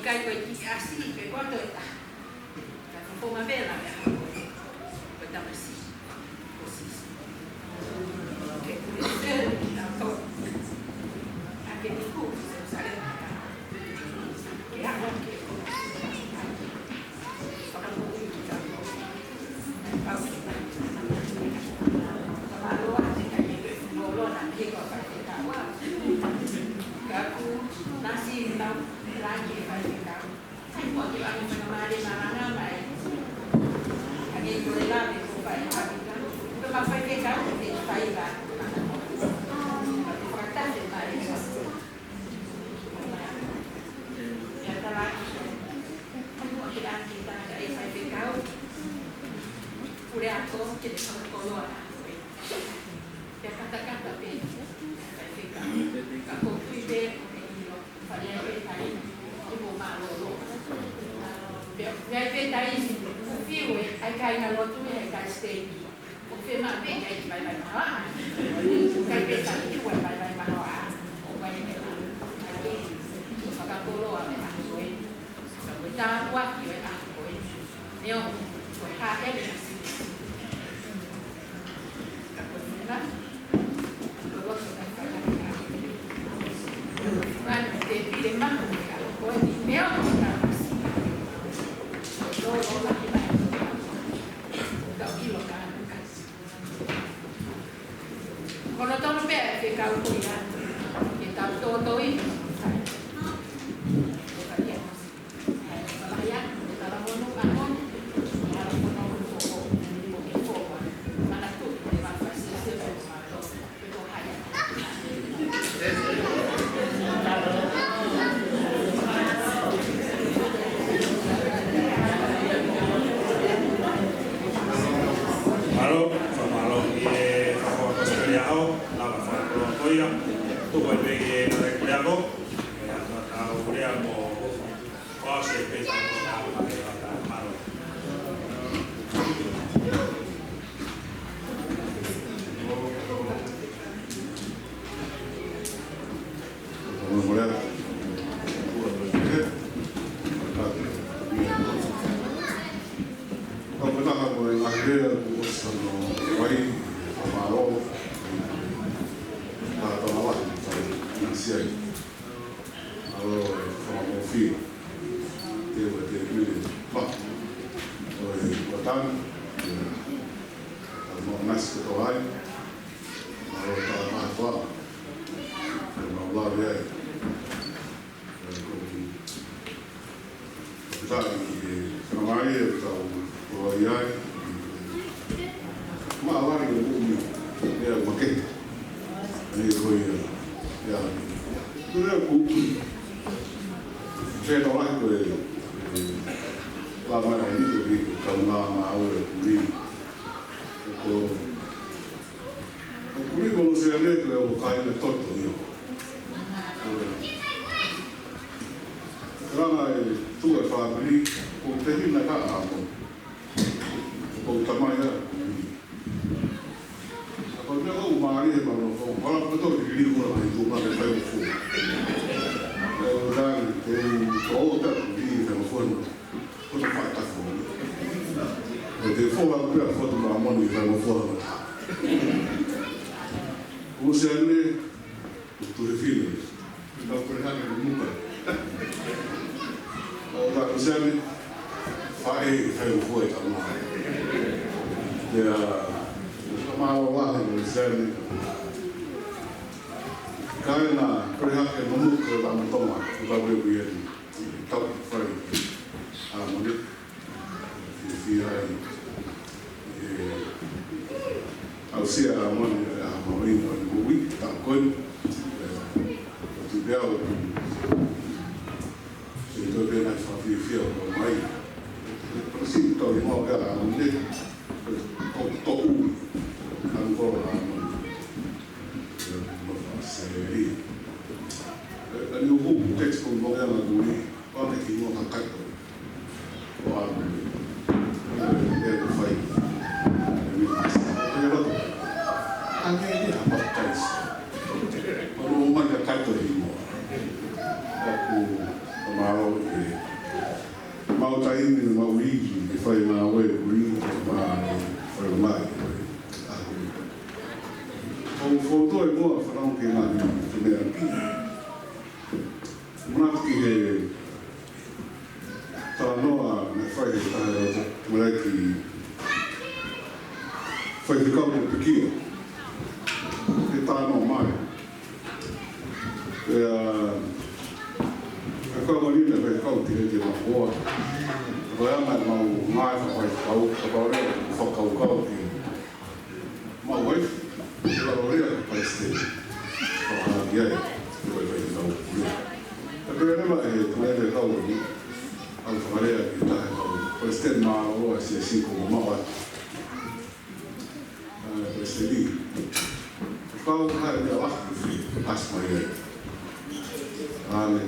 ʻIkai ko e kiʻi ʻasi, pe ko e toe taha. Ka ko foma vela me ha ko e. Ko e tamasiʻi. Ko Sīsū. Ke kule selu ki ha ko. A ke ni ku, se salema. Ke ha ko ke. Fakamoʻui ki ha ko. Pau. Ka mālō a te ka ke ke fulo lona ke ko ka ke ka wa. Ka ku nasi nau lagi ka ke ka. Ai, ko ke lagi fakamālie malanga mai. Ake ko e lave ko fai ka ke ka. Ko ma fai ke ka, ko ke fai ka. Fakatase mai. Ia tala. Ko ke lagi ka ke fai ke ka. Kule ako ke te fakakoloa. Pea katakata pē, kae fika. Ka ko kui pē, ko ke ʻilo. Fale ai pē tai, ki mo mālōlō. Pea, pea ai pē tai, ko fiu e, ai kai na lotu e, ai kai steiki. Ko fema pē, kai ki mai mai maha. Kai pē tai, ki mai mai maha. Ko mai pē la. Ai pē, ko fakakoloa me maha ko e. Ka ko e tāpuaki ʻo e ʻaho ko ē. Neongo ko e hāʻele ʻa Sīsū. Ka ko e fena, ko e loto ka fai ʻa e ʻaho. Ngani te pile maku ka ko e neongo ka masi. Lolo lahi mai. Ka ʻilo ka anu kasi. Ko hono tonu pē ʻa e fekau ko ia, ke tau tōtōi. Ko ia, ko e tala monu, a monu, a monu, ko ko, ko ke fō, mana tu, te ma fasi, se ko ma lo, pe ko hai. Mālō, fakamālō ki he fakaʻosi ko ia ʻo, lava fakakoloa ko ia, tuku ai pē ki he kau kuleako, ʻe aka tau kuleako, ʻosi pē tau kuleako, mālō. Mālō e tala maha koa. Mālō e lave ai. Ko e tali ki he fakamālie ʻoku tau koloa ai. Mālō e moʻui. ʻIa makehe. ʻIa ko ia. ʻIa. Ko ia ʻoku fēnō lahi ko e, e, lama e ni ko e kaungā māua e kuli. Ko, ko, Kuliʻi ko Lusiane ko e ʻo kai na toto io. Langa e tuʻu e fāmili, ko e tehina ka amo. Ko e tamai ia. Ka ko e meʻa ʻoku mālie he mano ko, hala ko e tau hili ʻula mai tuʻu mai ke fai ʻo fua. E ʻo rani, te u tō ta kuliʻi fai ʻo fua no. Ko e tau fai ta fua. E te fua pea fua tu mā moni fai ʻo fua no. Lusiane, Tuʻi fine. Tau pere hake no muka. ʻO ka Lusiane, faʻē, fai ʻo fua e tau mai. Ia, ka mālō lahi Lusiane. Ka ena, pere hake no muka, la mutoma, ka pere kuieti. Tau fai. ʻA moni. Fiefia ai. ʻE, aʻusia ʻa moni, ʻa moni, ʻa moni, ʻa moni, ʻa moni, ʻa moni, ʻe, ʻo tu pea o tu. ʻE, tau pea nai fakafiefia ʻo mai. Ko si tau i mau pea ʻa moni, ko, ko, ko u, ʻa moni, ʻa moni. ʻE, ma fa se ri. ʻE, ʻa ni uhu, text ko mo pea ma kui. Ko ʻene kiʻi mo ka kato. Ko ʻa, ʻe, ʻe, ʻe, fai. ʻE, mi, ʻe, ʻe, ʻa, ʻe, ʻe, ʻa, baptize. Ko no mai ka kato hi mo. Ka ku, ka mālō, ʻe, mau taimi, mau ʻi, ʻe fai ngāue, ui, ʻe, ma, ʻe, fai mai. Ko, ko to e mo, fanau ke na, ke me a ki. Manatu ki he talanoa naʻe fai he taha ʻo e Maleki faifekau ko Pikia. He talanoa mai. Pea, ʻa, faifekau ko eni, faifekau ki he, ki he makoa. Ko e anga ʻemau ngāue fakafaifekau, ka pau leva, fakakaukau ki he Mau ai, ke lalo lea ko Palesiteni. Fakahā ki ai, ko e faifekau pule. Ka pea leva ʻe he tamaiki faifekau ni, ʻa e fakalea ki he taha ʻo e kau Palesiteni mālōlō ʻa e siasi ko Mamaʻo atu. ʻA, Palesiteni. Kau hai meʻa lahi, kasi mai ai. ʻA, ne,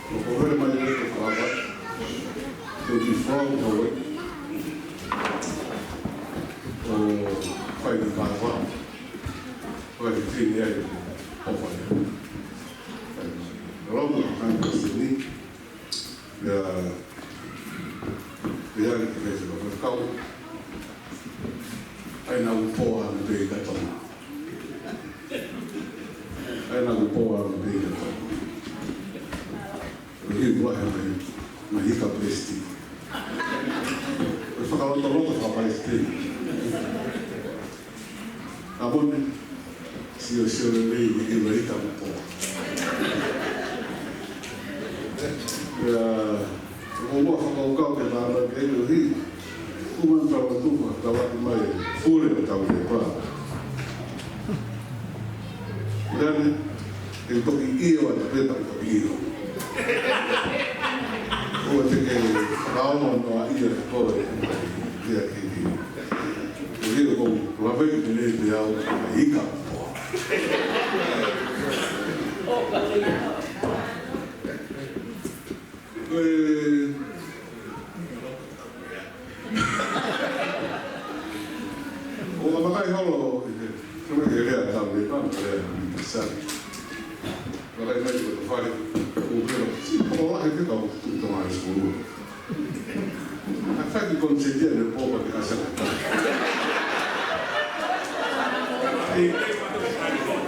ʻo ko vele mai le ko kava. Ke ki fau ko e. ʻO fai ni kava. Ko e fifini ai. ʻO fai. Rau mo kan kasi ni. Ia, ia ki he kau. ʻAi na u poa me pei ka Tonga. ʻAi na u poa me pei ka Tonga. Ko e hiu lahi mai, mai hika Palesiteni. Ko e fakalotoloto faka-Palesiteni. ʻA moni, sio, sio lelei, ʻi he ʻikai ka mo poa. Ia, ʻo mo fakakaukau ke nā nā ke ʻi ʻo hi. Kuman tau atu ma, tau atu mai, pule o tau le pa. Ia ne, ʻe toki ʻio atu pē ta toki ʻio. ʻO te ke rau no ia ko e, ia ke ʻio. Ko ia ko lave ki te le te au, ʻi ka. Ko e, ʻo ka makai holo, ko e lea tau le pa, lea sa. Makai mai ko e fale, ko e lea, si, ko e lahi ke kau tu to mai sukulu. ʻA fai ki konisetia ne pō pa ke asa ka. ʻE,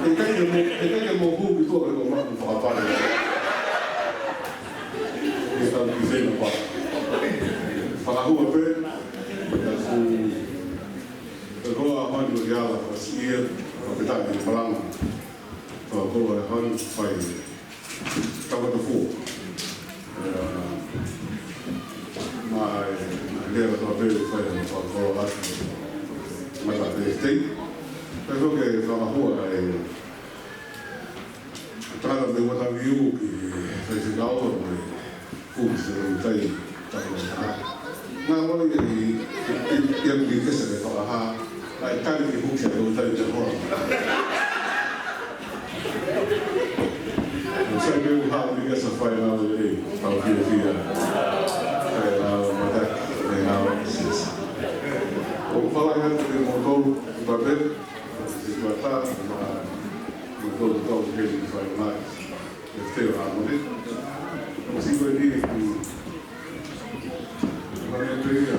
ʻe kai ke mo, ʻe kai ke mo hū ki tuʻa ko e maku fakapale. ʻE tau ki fena pa. Fakahua pē, ʻa ku, ʻe roa mani o ke ala fasiʻia, ʻa peta ki palama. Fakakolo e hanu, fai. Tau atu fua. Ē, mai, lea ka tau pē fai ʻa e fakakolo atu. Mata pē tei. Pea ko ke fakahua e tala me mata viu ki he faifekau ʻo e fuki se lo tai tau atu. Ngā wai e i, i, i, i, i, ke se le fakahā. ʻAi tali ke fuki se lo tai te hoa. Te ʻamanaki. Sio ki he, ʻoku ʻi ai pē ia.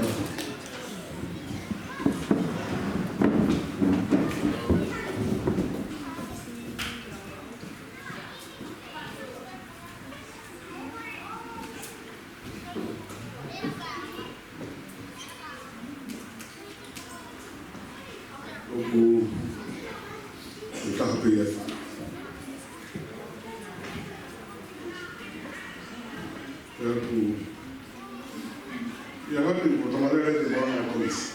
ʻOku, ʻoku taha pē ia. ʻOku, ia ngati ko tama lele te mana ko isi.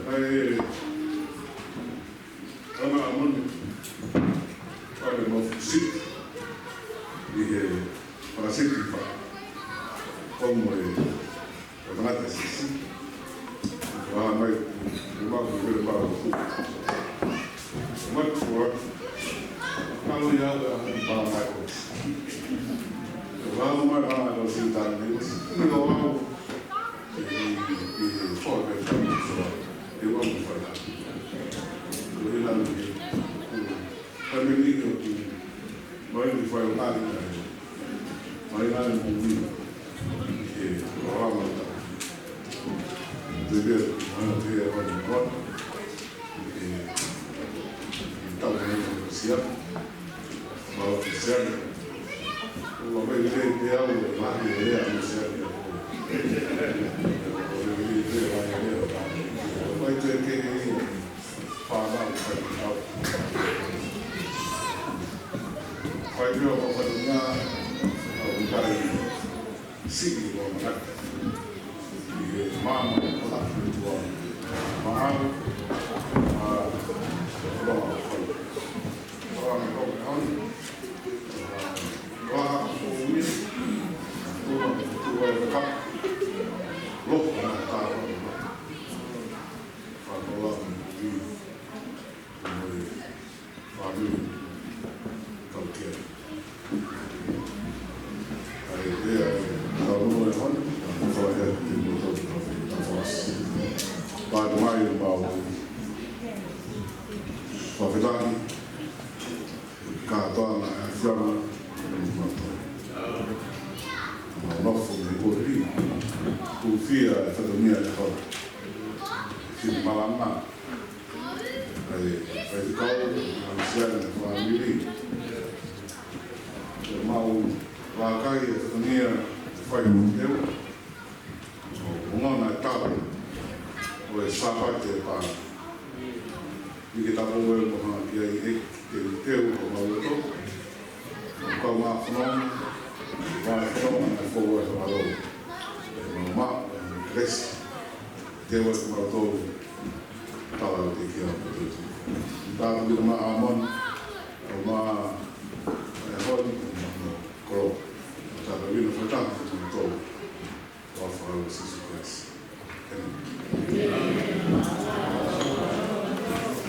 ʻAi, ʻAna ʻAmoni, ʻa e mau fusi, ʻi he fakasiti pa, ko mo e, ko tangata sisi, ʻa mai, ko mau ko vele mau, mai kua, kau ia ʻa pa mai ko, kau mai pa mai ko sitani, ni lo au, ʻi, ʻi, ʻi he fua pē ka mo fua, ʻe ua mo fai ha. Ko e lanu ke, ko e meni ke o ki, mai ni fai o ngani ka e, mai ngani mo ni, ke o rama ta. Te vea, mana te e rama mo. ʻE, ʻe tau nei ʻo Siana, mau ʻo Siana. ʻO ʻave lelei pē au ʻo lahi e lea ʻo Siana. ʻO lelei pē au e lea ʻo lahi. ʻO mai te ke he ia, pā mau fai ki au. Fai pē au ʻo fai ngā, au kai. Siki ʻo manaka. ʻI he māmani ʻo Lafi tua. Mahalo. ʻA, ʻo fai. ʻO ame ʻo me honi. ʻA, ʻo ʻa ʻo ui. ʻO ma tua e ka. Lo ʻa ta. ʻA, ʻo ʻa ʻo ui. ʻO ui. Fāmili, tau kia. ʻAi, ʻe, ʻai, tau noa e honi, tau fai e, te mo tau tau fai, tau fai. Pātu mai, mau. Fakafetaʻi, kātoa na e fiama, mau. Mau nofo me kori, kufia e fatongia e hau. Fili malanga. ʻAi, ʻai kau, ʻa Siana fāmili. Mau vakai e tania, fai mo teu. ʻO ngana e tau. ʻO e Sāpate pā. Ni ke tapu e mo ha ki ai e, ke teu ko mau to. Kau mā fononga, mā fononga na fou e whakalo. Mā mā, lesi. Te wai ko mau tō, tala te kia ko tō. Tā pui mā ʻAmoni,